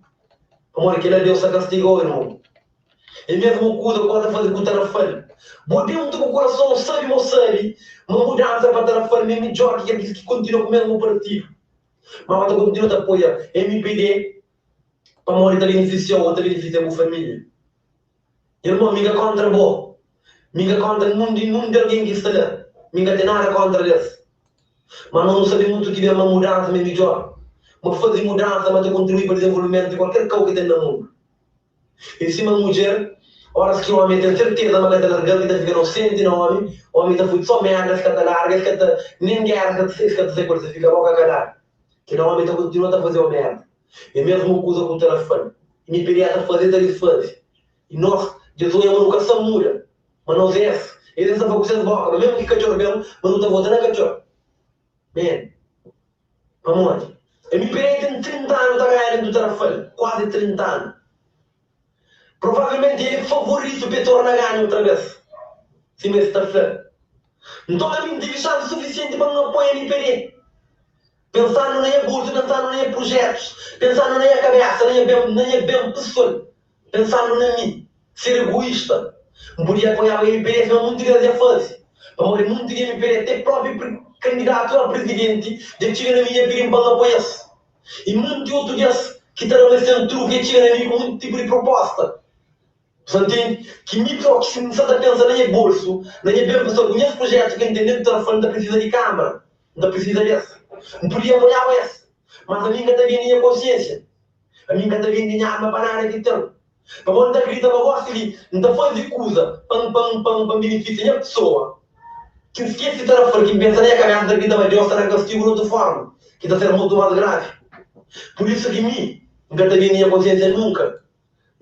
Pamodi kel-la Deus ta kastiga-u, irmon. É mesmu kuza ku ta faze ku Tarrafal. Bo dentu bu kurason sabe ma bu sabe ma mudansa pa Tarrafal ma é midjor ki kel ki kontinua ku mesmu partidu. Ma bo ta kontinua ta apoia MPD pamodi ta benefisia-u ô ta benefisia bu família. Irmon, mi ka kóntra bo. Mi ka kóntra nun di nun di algen ki sta la. Mi ka ten nada kóntra des. Ma nos nu sabe mutu ki ben ma mudansa ma é midjór. Ma faze mudansa ma ta kontribui pa dizenvolvimentu di kualker kau ki ten na mundu. É sima mudjer, óras ki ómi ten serteza ma ka ta larga-l, ki ta fika nosenti na ómi, ómi ta fui sô mérda, es ka ta larga, es ka ta, nen géra es ka ta sai ku el, es ta fika bóka kaladu. Kel ómi ta kontinua ta faze-u mérda. É mesmu kuza ku Tarrafal. Mi pdi ta faze, ta disfaze. I nos, dja sonha ma nu ka sa muda. Ma nos é es. Es es ta fla ku ses boka ma mesmu ki katxor ben, ma nu ta vota na katxor. Man. Pamodi? Mi pdi ten 30 anu ta ganha dentu Tarrafal. Kuazi 30 anu. Provavelmenti el é favoritu pa el torna ganha otra bes. Sima es ta fla. Nton ami N tive xansi sufisienti pa N apoia mi pdi. Pensandu na nha bolsu, pensandu na nha projetus, pensandu na nha kabesa, na nha ben, na nha ben pesoal, pensandu na mi, ser egoísta. N podia apoiaba MPD sima munti di es dja faze, pamodi munti di MPD, te propi kandidatu a prizidenti dja txiga na mi dja pidi-m pa N apoia-s. I munti otu di es ki ta da ma es ten truki dja txiga na mi ku munti tipu di proposta. Bu ntende? Ki mi propi, si N sa ta pensa na nha bolsu, na nha ben pesoal, ku nhas projetu ki N ten dentu Tarrafal, N ta prisiza di kamara. N ta prisiza di es. N podia apoiaba es, mas ami N ka ta bende nha konsiensia. Ami N ka ta bende nha alma pa nada ki ten. Pamodi N ta kridita ma gosi li N ta faze kuza pa N pa N pa N pa N benefisia nha pesoa. Ki N skese Tarrafal, ki N pensa na nha kabesa, N ta kridita ma Deus ta da-m kastigu di otu forma, ki ta ser mutu mas gravi. Pur isu ki mi N ka ta bende nha konsiensia nunka.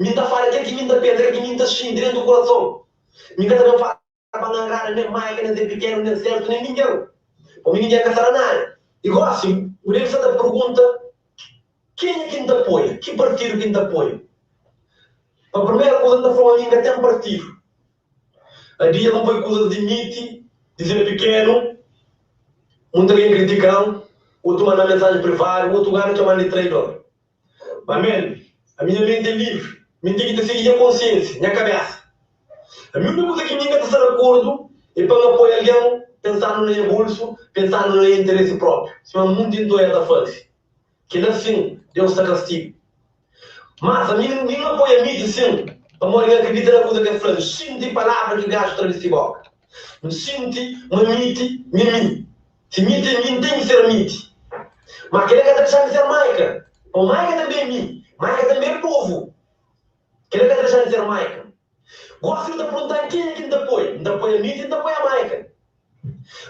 Mi N ta fala kel ki mi N ta pensa, kel ki mi N ta xinti dentu kurason. Mi N ka ta ben fala pa N agrada nen Maika, nen Zé Pikenu, nen Sértu, nen ningen. Pa mi ningen ka sta da nada. I gosi, bu debe sta ta pergunta, Kenha ki N ta apoia? Ki partidu ki N ta apoia? Pa primeru kuza N ta fla ma mi N ka ten partidu. A dia N poi kuzas di miti, di Zé Pikenu, munta algen kritika-m, otu manda-m mensajen privadu, otu gana txoma-m di traidor. Ma men, ami nha menti é livri, mi N ten ki ta sigi nha konsiensia, nha kabesa. Ami úniku kuza ki mi N ka ta sta di akordu é pa N apoia algen pensandu na nha bolsu, pensandu na nha interesi própiu, sima munti ntoia ta faze. Kel-la sin, Deus ta kastiga. Mas ami mi N apoia miti sin, pamodi N akridita na kuza ki el fla. N xinti palavra ki gaju tra di si boka. N xinti ma miti mi é mi. Si mi ten mi, N ten ki ser miti. Ma kel-la ka ta dexa-m ser Maika. Pamodi Maika tanbê é mi. Maika tanbê é povu. Kel-la ka ta dexa-m ser Maika. Gósi bu ta pergunta-m kenha ki N ta apoia. N ta apoia miti i N ta apoia Maika.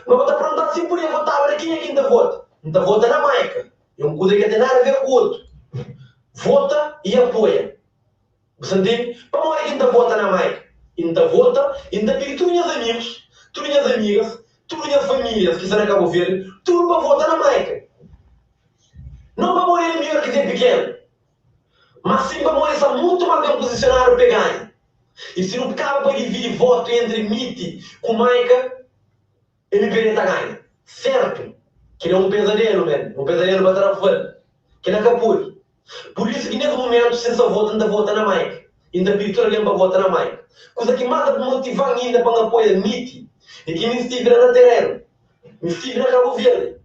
Ma bu ta pergunta-m si N podia votaba na kenha ki N ta vota. N ta vota na Maika. É un kuza ki ka ten nada a ver ku otu. Vota i apoia. Bu sta ntende? Pamodi ki N ta vota na Maika? I N ta vota i N ta pidi tudu nhas amigus, tudu nhas amigas, tudu nhas famílias ki sta na Kabu Verdi, tudu pa vota na Maika. Nau pamodi el é midjór ki Zé Pikenu, má sin pamodi el sta mutu más ben puzisionadu pa el ganha. I si nu kaba pa dividi votu entri Miti ku Maika, MPD ta ganha. Sertu! Kel-la é un pezadelu, men. Un pezadelu pa Tarrafal. Kel-la ka pode. Pur isu ki nes mumentu si N sa vota N ta vota na Mike i N ta pidi tudu algen pa vota na Mike. Kuza ki más ta motiva-m inda pa N apoia Miti é ki mi N stivi la na terenu, mi stivi na Kabu Verdi,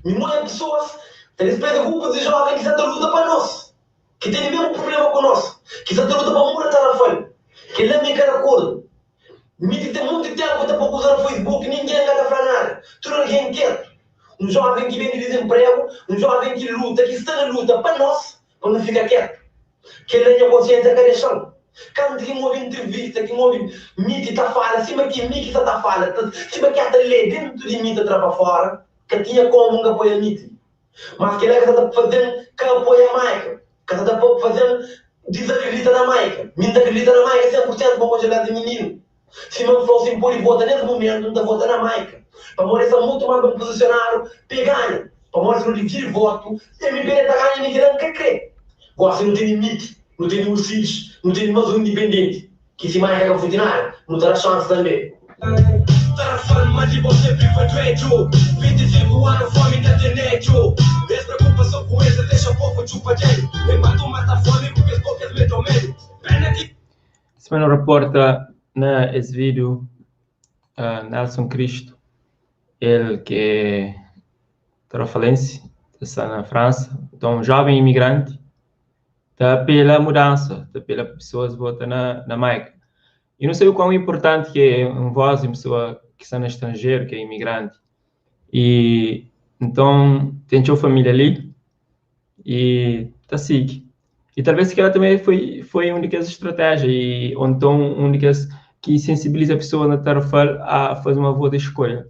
mi N odja pesoas ta dispreza grupus di joven ki sa ta luta pa nos, ki tene mesmu prublema ku nos, ki sa ta luta pa muda Tarrafal. Kel-la mi ka di akordu. Miti ten monti ténpu ta pô kuza na Facebook, ningen ka ta fla nada. Tudu algen ketu. Un jóven ki ben di dizinpregu, un jóven ki luta, ki sta na luta pa nos, pa nu fika ketu. Kel-la nha konsiénsia ka dexa-m. Kantu ki N obi ntrivista, ki N obi Miti ta fala sima ki mi ki sa ta fala, sima ki a ta lé déntu di mi ta tra pa fóra, ka tinha komu N ka apoia Miti. Mas kel-la ka sa ta faze-m ka apoia Maika, ka sa ta faze-m dizakridita na Maika. Mi N ta akridita na Maika 100% pa konxe mes di mininu. Sima N fla-u, si N pode vota nes mumentu, N ta vota na Maika, pamodi el sta mutu más ben puzisionadu pa e ganha. Pamodi si nu dividi votu, MPD ta ganha mi kila N ka kre. Gosi nu tene miti, nu tene Ursides, nu tene mas un indipendenti ki si Maica ka futi nada, nu ta da xansi tanbe. Tarrafal ma di bo sempri foi duedju 25 anu fomi ta tenedju Es preokupa so ku es, es dexa povu txupa dedu Enkuantu mata fomi ku kes bokas medu medu Pena ki. Sima nu raporta na es vídiu, Nelson Cristo, el ki é tarrafalense, ta sta na Fransa, nton un jóven imigranti, ta apela mudansa, ta apela pa pesoas vota na na Maica. I nu sabe kuão inportanti ki é un vós di un pesoa ki sta na stranjeru, ki é imigranti. I nton ten txeu família li i ta sigi. I talvês kel-la tanbê foi foi un di kes stratéjia i ô nton un di kes ki sensibiliza pesoas na Tarrafal a faze uma voz di skolha,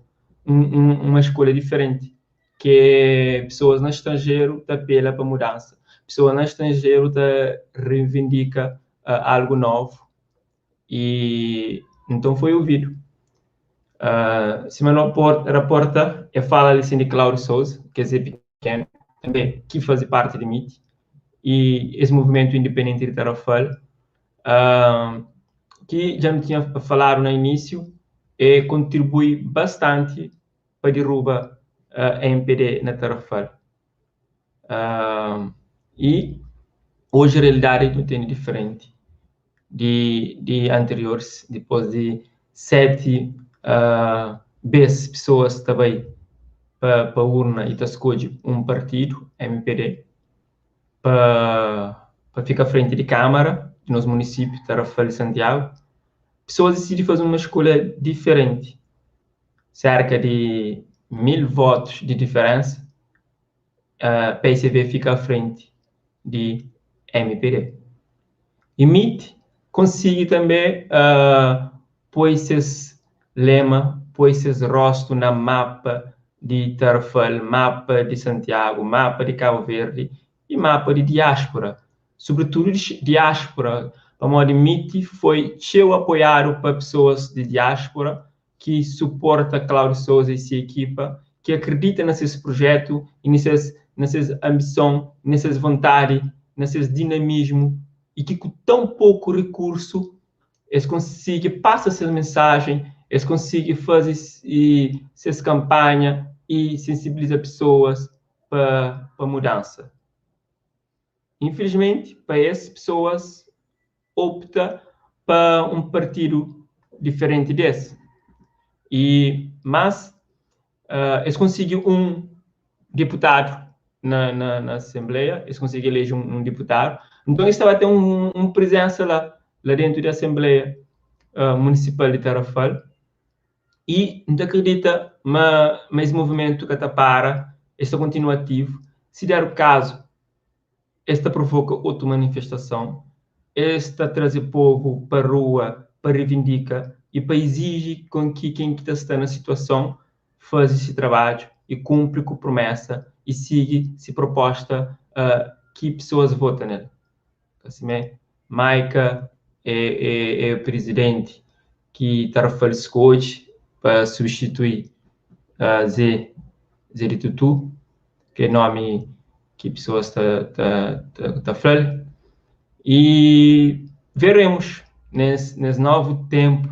un un uma skolha diferenti, ki é pesoas na stranjeru ta apela pa mudansa, pesoas na stranjeru ta reivindika algu novu i nton foi ouvidu. Sima nu raporta, e fala li sin di Cláudio Souza, kes é pikenu tanbe ki faze parti di miti i es muvimentu indipendenti di Tarrafal, ki dja nu tinha faladu na inísiu, e kontribui bastanti pa diruba MPD na Tarrafal. I oji realidadi nu tene diferenti di di anterioris, dipôs di 7 bes pesoas ta bai pa pa urna i ta skodje un partidu, MPD, pa pa fika frenti di kamara di nos munisipiu, Tarrafal di Santiagu, pesoas disidi faze uma skolha diferenti. Serka di 1000 votus di diferensa, PSV fika a frenti di MPD. I mit konsigi tanbe poi ses lema, poi ses rostu na mapa di Tarrafal, mapa di Santiagu, mapa di Kabu Verdi i mapa di diáspura, sobritudu di diáspura, pamodi mit foi txeu apoiadu pa pesoas di diáspura ki suporta Cláudio Sousa i se ekipa, ki akredita na ses prujetu i na ses na ses anbison, na ses vontadi, na ses dinamismu i ki ku tãu poku rikursu es konsigi pasa ses mensajen, es konsigi faze ses kanpanha i sensibiliza pesoas pa pa mudansa. Infilismenti pa es, pesoas opta pa un partidu diferenti di es. I mas es konsigi un diputadu na na na asenbleia, es konsigi eleji un un diputadu. Nton es ta ba ten un un prizensa la, la dentu di asenbleia munisipal di Tarrafal. I N ta kridita ma ma es movimentu ka ta para, es ta kontinua ativu. Si der kazu, es ta provoka otu manifestason, es ta traze povu pa rua pa rivindika i pa iziji kon ki ken ki ta sta na situason faze si trabadju i kunpri ku prumesa i sigi si proposta ki pesoas vota nel. Simé, Maika é é é prizidenti ki Tarrafal skodje pa substitui Zé Zé di Tutu, ki é nomi ki pesoas ta ta ta fla-l. I veremos nes nes novu tenpu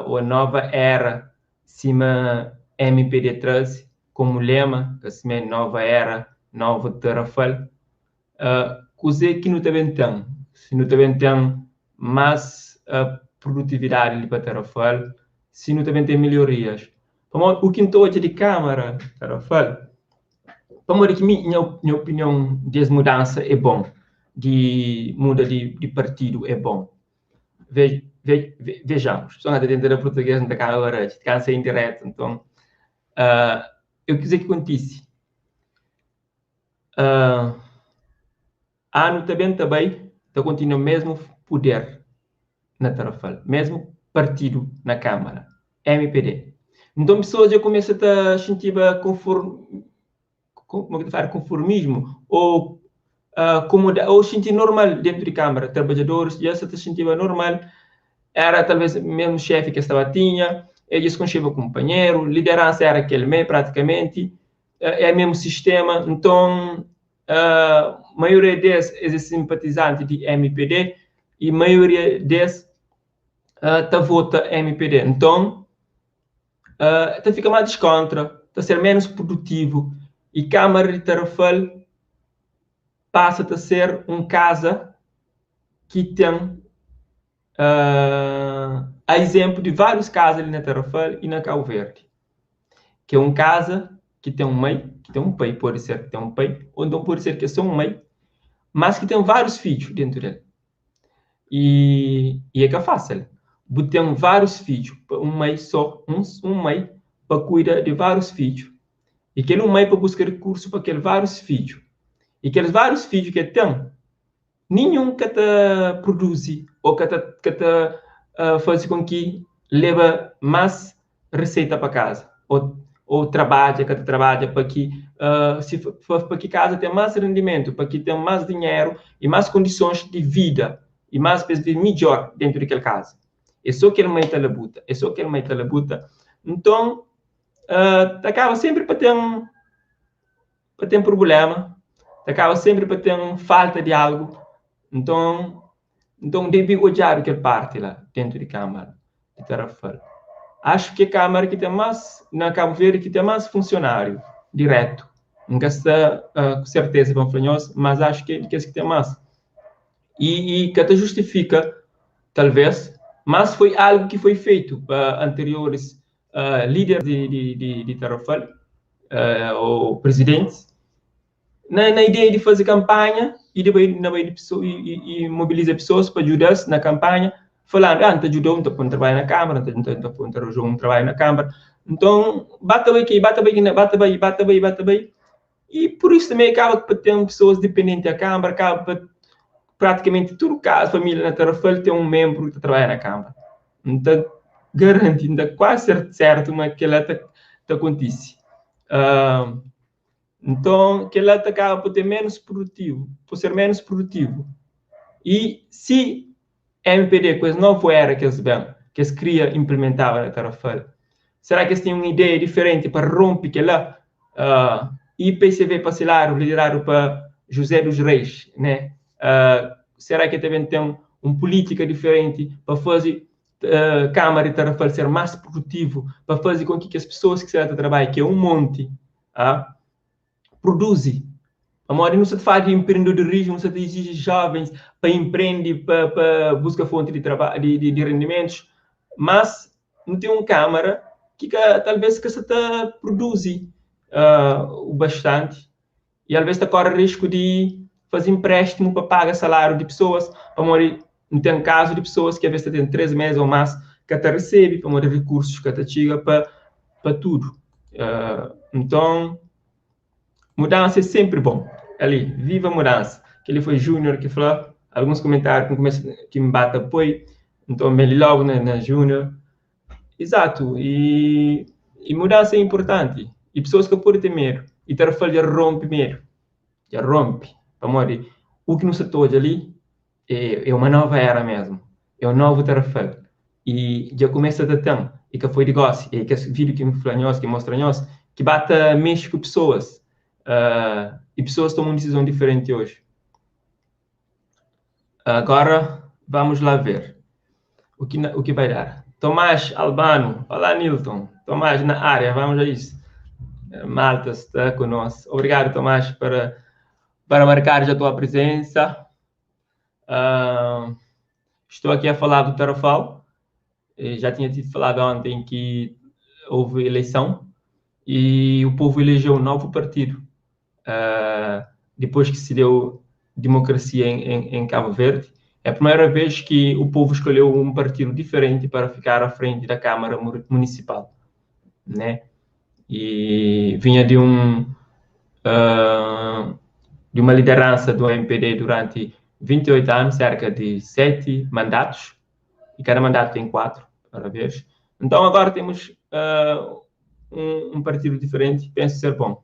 o nova era sima MPD traze komu lema, ka simé nova era, novu Tarrafal. Kuzê ki nu ta ben ten? Si nu ta ben ten más produtividadi li pa Tarrafal, si nu ta ben ten melhorias. Pamodi u ki N ta odja di Kámara Tarrafal, pamodi ki mi nha nha opinion di es mudansa é bon, di muda di di partidu é bon. Ve ve vejamos, só N ta tenta da purtugês N ta kaba baradju, kansa indiretu, nton e kuzê ki kontisi? Anu ta ben ta bai, ta kontinua mesmu puder na Tarrafal, mesmu partidu na Kámara, MPD. Nton pesoas dja kumesa ta xintiba konfor, kuma ki ta fladu, konformismu ô komoda ô xinti normal dentu di Kámara. Trabadjadoris dja sa ta xintiba normal, éra talvês mesmu xéfi ki es staba tinha, dja es konxeba kunpanheru, lideransa éra kel mê pratikamenti. É mesmu sistema. Nton, maioria des es é simpatizanti di MPD y maioria des ta vota MPD. Nton, ta fika más diskontra, ta ser ménus produtivu y Kámara di Tarrafal pasa ta ser un kaza ki ten a izénplu di várius kaza li na Tarrafal y na Kabu Verdi, ki é un kaza ki ten un mai, ki ten un pai, pode ser ki ten un pai, ô nton pode ser ki é sô un mai, mas ki ten várius fidju déntu del. E, e é ka fásil. Bu ten várius fidju, un mai sô, un, un mai pa kuida di várius fidju. E kel un mai pa buska rikursu pa kel várius fidju. E kes várius fidju ki el ten, ninhun ka ta produzi ô ka ta, ka ta uh, faze kon ki leba más reseita pa kaza ô, ô trabadja, ka ta trabadja pa ki uh, si, pa, pa ki kaza ten más rendimentu, pa ki ten más dinheru e más kondisons di vida e más pa es vive midjor dentu di kel kaza. É sô kel mai ta labuta, é sô kel mai ta labuta. Nton, uh, ta kaba senpri pa ten pa ten prubléma, ta kaba senpri pa ten falta di algu. Nton, nton debe odjadu kel parti la dentu di Kámara di Tarrafal. Axu ki é Kámara ki ten más, na Kabu Verdi, ki ten más funsionáriu dirétu. N ka sta uh, ku serteza pa N fla nhos, mas axu ki é di kes ki ten más. E, e ka ta justifika, talvês, mas foi algu ki foi feitu pa anterioris uh, líder di, di, di, di Tarrafal, uh, ou presidentes, na, na ideia de fazer campanha e de bai, na bai de pessoa, e, e, e mobiliza pessoas para ajudar na campanha, falando, ah, não te ajudou, não te põe trabalho na Câmara, não te, não te, não te arranjou um trabalho na Câmara. Então, bata bem aqui, bata bem, bata bem, bata bem, bata bem. E por isso também acaba que ter pessoas dependentes da Câmara, acaba para praticamente tudo caso, família na Tarrafal tem um membro que trabalha na Câmara. Então, garante, ainda quase certo, mas que lá tá, tá acontece. Uh, então, que lá acaba por ter menos produtivo, por ser menos produtivo. E se MPD, com esse novo era que eles vêm, que eles queriam implementar na Tarrafal, será que eles têm uma ideia diferente para romper que lá? Uh, e PCV Pacilaro, liderado para José dos Reis, né? Uh, será que também tem um, uma política diferente para fazer uh, Câmara de Tarrafal ser mais produtivo, para fazer com que as pessoas que se trabalham, que é um monte, uh, produzem. Amor, não se fala de empreendedorismo, não se exige jovens para empreender, para, para buscar fonte de trabalho, de, de, de rendimentos, mas não tem uma câmara que, que talvez que se tá produzir uh, o bastante e às vezes tá corre risco de fazer empréstimo para pagar salário de pessoas, para morrer, não tem caso de pessoas que às vezes têm três meses ou mais que até recebe, para morrer recursos que até chega para, para tudo. Uh, então, mudança é sempre bom. Ali, viva a mudança. Aquele foi Júnior que falou, alguns comentários que, começa, que me bate apoio, então, bem logo na, na Júnior. Exato, e, e mudança é importante. E pessoas que podem ter medo. E Tarrafal já rompe medo. Já rompe. Para o que não se toja ali é, é uma nova era mesmo. É um novo Tarrafal. E já começa a ter e que foi de gosto, e que esse vídeo que me falou, que mostra nós, que bate mexe com pessoas. Uh, e pessoas tomam uma decisão diferente hoje. Agora, vamos lá ver o que, o que vai dar. Tomás Albano, olá Nilton. Tomás na área, vamos a isso. Malta está conosco. Obrigado, Tomás, para, para marcar a tua presença. Uh, estou aqui a falar do Tarrafal. Já tinha tido falado ontem que houve eleição e o povo elegeu um novo partido. Uh, depois que se deu democracia em, em, em Cabo Verde, é a primeira vez que o povo escolheu um partido diferente para ficar à frente da Câmara Municipal, né? E vinha de um uh, de uma liderança do MPD durante 28 anos, cerca de sete mandatos, e cada mandato tem quatro, para ver. Então agora temos uh, um, um partido diferente, penso ser bom.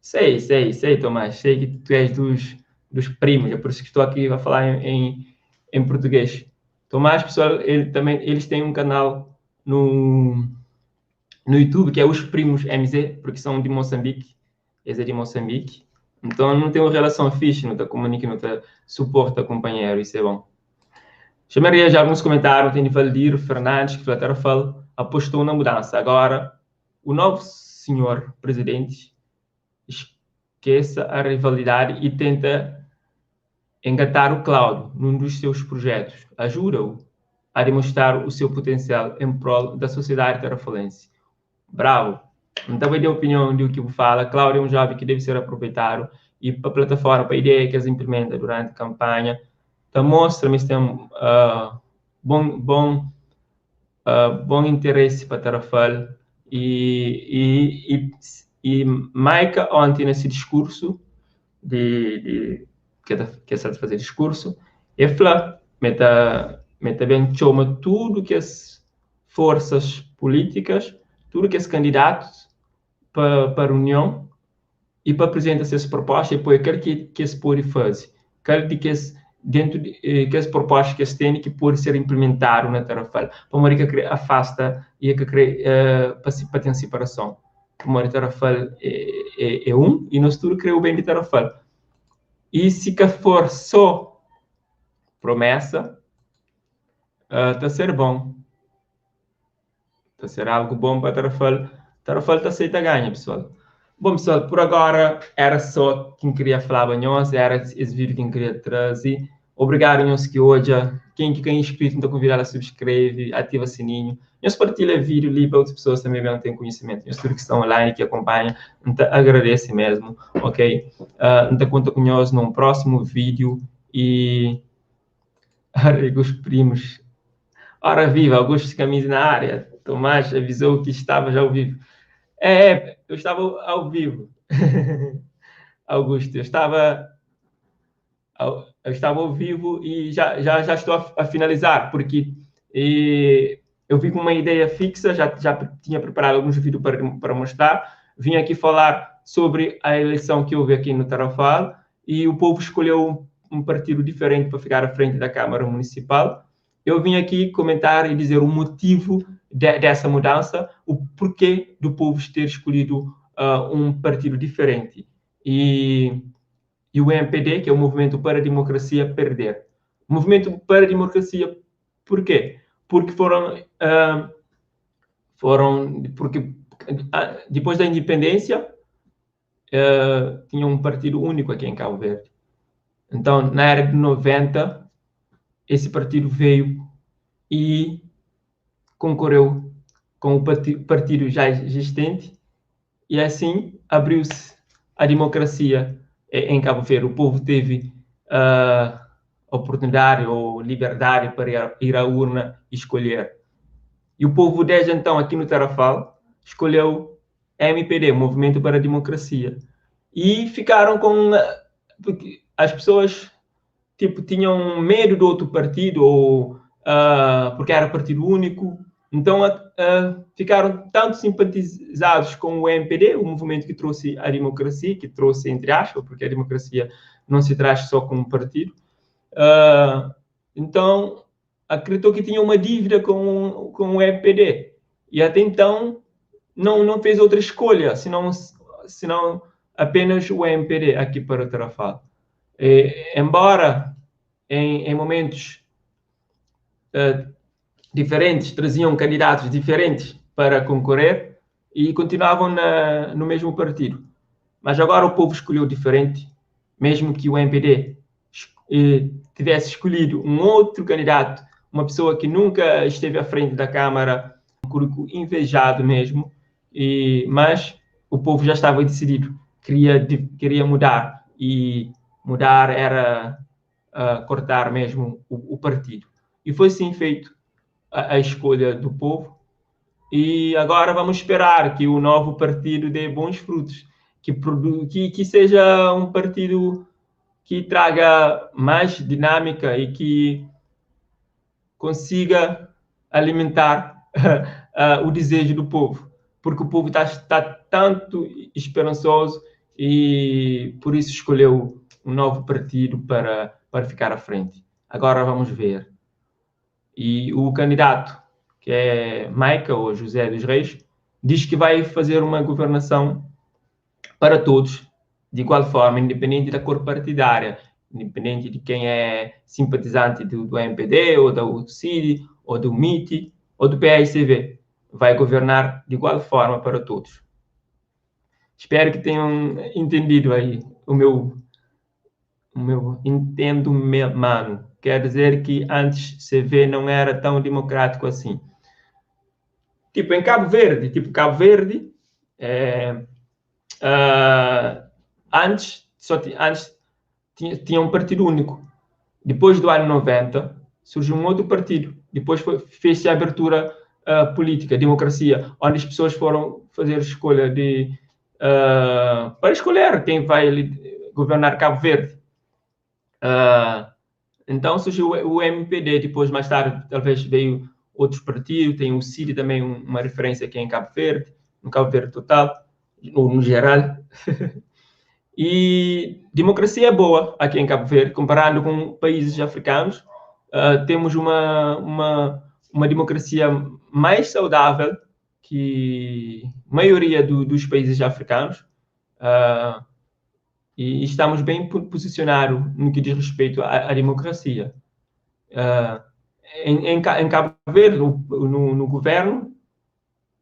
Sei, sei, sei, Tomás, sei que tu és dos, dos primos, é por isso que estou aqui a falar em, em, em português. Tomás, pessoal, ele também, eles têm um canal no, no YouTube, que é os Primos MZ, porque são de Moçambique, eles é de Moçambique. Então não tem uma relação fixe, não tá comunica, não tá suporta companheiro, isso é bom. Chamaria já alguns comentários, tem de Valdir Fernandes, que Tarrafal apostou na mudança. Agora, o novo senhor presidente esqueça a rivalidade e tenta engatar o Cláudio num dos seus projetos. Ajuda-o a demonstrar o seu potencial em prol da sociedade tarrafalense. Bravo! Então, vai dar opinião do que fala. Cláudio é um jovem que deve ser aproveitado e a plataforma, a ideia que eles implementam durante a campanha, então mostra-me que tem bom interesse para Tarrafal e Maica ontem nesse discurso de que é de fazer discurso, e falou, meta bem chama tudo que as forças políticas, tudo que os candidatos para a União e para apresentar essas propostas e depois aquilo que eles podem fazer, aquilo de que eles, dentro de, que as propostas que eles têm que pode ser implementado na Tarrafal, para que afasta e que para ter separação. Para Tarrafal é um e nós tudo crê o bem de Tarrafal. E se que for só promessa, tá ser bom. Tá ser algo bom para Tarrafal. Tarrafal tá aceita ganha, pessoal. Bom, pessoal, por agora era só quem queria falar para nós, era esse vídeo que queria trazer. Obrigado, nós que hoje, quem que é inscrito, então convidado a subscreve, ativa o sininho. Nós partilha vídeo ali para outras pessoas também terem conhecimento. Nós que estão online, que acompanham, então agradece mesmo, ok? Então conta com nós num próximo vídeo e... Os primos. Ora viva, Augusto Camisa na área. Tomás avisou que estava já ao vivo. É, eu estava ao vivo. Augusto, eu estava ao vivo e já estou a finalizar, porque eu vim com uma ideia fixa, já tinha preparado alguns vídeos para mostrar. Vim aqui falar sobre a eleição que houve aqui no Tarrafal e o povo escolheu um partido diferente para ficar à frente da Câmara Municipal. Eu vim aqui comentar e dizer o motivo dessa mudança, o porquê do povo ter escolhido um partido diferente. E o MPD, que é o Movimento para a Democracia, perder. Movimento para a Democracia, por quê? Porque porque depois da independência, tinha um partido único aqui em Cabo Verde. Então, na era de 90, esse partido veio e concorreu com o partido já existente e assim abriu-se a democracia em Cabo Verde. O povo teve oportunidade ou liberdade para ir à urna e escolher. E o povo, desde então, aqui no Tarrafal, escolheu MPD, Movimento para a Democracia. E ficaram com... Porque as pessoas tipo, tinham medo do outro partido, ou porque era partido único. Então, ficaram tanto simpatizados com o MPD, o movimento que trouxe a democracia, que trouxe, entre aspas, porque a democracia não se traz só com um partido. Então, acreditou que tinha uma dívida com o MPD. E até então, não fez outra escolha, senão apenas o MPD aqui para o Tarrafal. E, embora em momentos diferentes, traziam candidatos diferentes para concorrer e continuavam no mesmo partido. Mas agora o povo escolheu diferente, mesmo que o MPD tivesse escolhido um outro candidato, uma pessoa que nunca esteve à frente da Câmara, um currículo invejado mesmo, mas o povo já estava decidido, queria mudar, e mudar era cortar mesmo o partido. E foi assim feito a escolha do povo, e agora vamos esperar que o novo partido dê bons frutos, que seja um partido que traga mais dinâmica e que consiga alimentar o desejo do povo, porque o povo está tanto esperançoso e por isso escolheu um novo partido para ficar à frente. Agora vamos ver. E o candidato, que é Maica ou José dos Reis, Diz que vai fazer uma governação para todos, de igual forma, independente da cor partidária, independente de quem é simpatizante do, do MPD, ou da UCID, ou do MIT, ou do PSV. Vai governar de igual forma para todos. Espero que tenham entendido aí o meu, o meu entendo, mano. Quer dizer que antes CV não era tão democrático assim. Tipo, em Cabo Verde, tipo, Cabo Verde, é, uh, antes, só antes tinha, tinha um partido único. Depois do ano 90, surgiu um outro partido. Depois fez-se a abertura uh, política, democracia, onde as pessoas foram fazer escolha de uh, para escolher quem vai governar Cabo Verde. Uh, então surgiu o MPD, depois mais tarde talvez veio outros partidos, tem o CID também, uma referência aqui em Cabo Verde, no Cabo Verde total, ou no geral. e democracia é boa aqui em Cabo Verde, comparando com países africanos, temos uma, uma, uma democracia mais saudável que a maioria do, dos países africanos. Uh, e estamos bem posicionados no que diz respeito à, à democracia. Uh, em, em, em, Cabo Verde, no, no, no governo,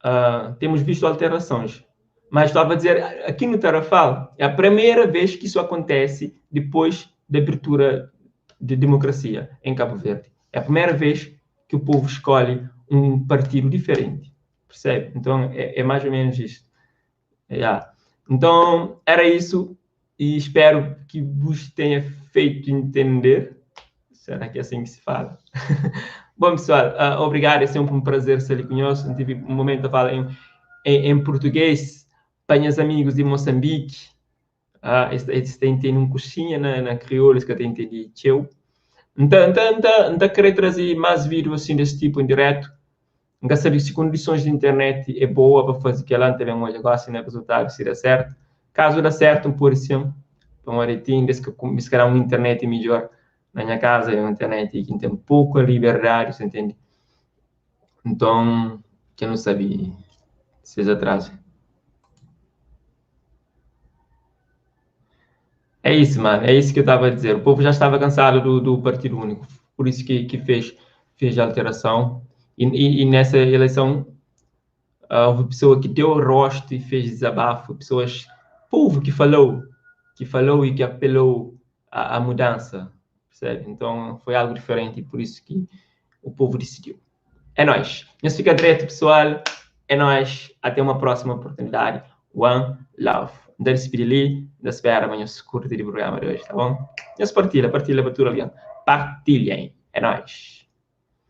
uh, temos visto alterações. Mas estava a dizer, aqui no Tarrafal, é a primeira vez que isso acontece depois da abertura de democracia em Cabo Verde. É a primeira vez que o povo escolhe um partido diferente, percebe? Então, é, é mais ou menos isto. Yeah. Então, era isso e espero que vos tenha feito entender. Será que é assim que se fala? Bom, pessoal, uh, obrigado. É sempre um prazer ser ali conhecido. Tive um momento a falar em, em, em português para meus amigos de Moçambique. Uh, este, este tem, tem um coxinha na, na crioula que tem entendido. Então, então, então, então, querer trazer mais vídeos assim desse tipo em direto. Nunca sabe se condições de internet é boa para fazer que ela também hoje agora se não é resultado se dá certo. Caso dá certo, um por cima, para um aretinho, desde que se calhar uma internet melhor na minha casa, é uma internet que tem pouca liberdade, você entende? Então, quem não sabe, seja atrás. É isso, mano. É isso que eu estava a dizer. O povo já estava cansado do, do Partido Único. Por isso que, que fez, fez a alteração. E, e, e nessa eleição uh, houve pessoa que deu o rosto e fez desabafo. Pessoas, povo que falou, que falou e que apelou à, à mudança. Percebe? Então foi algo diferente e por isso que o povo decidiu. É nóis. Não fica direto, pessoal. É nóis. Até uma próxima oportunidade. One love. Da despedi ali, da espera amanhã se curte do programa de hoje, tá bom? E partilha, partilha para tudo ali. Partilhem. É nóis.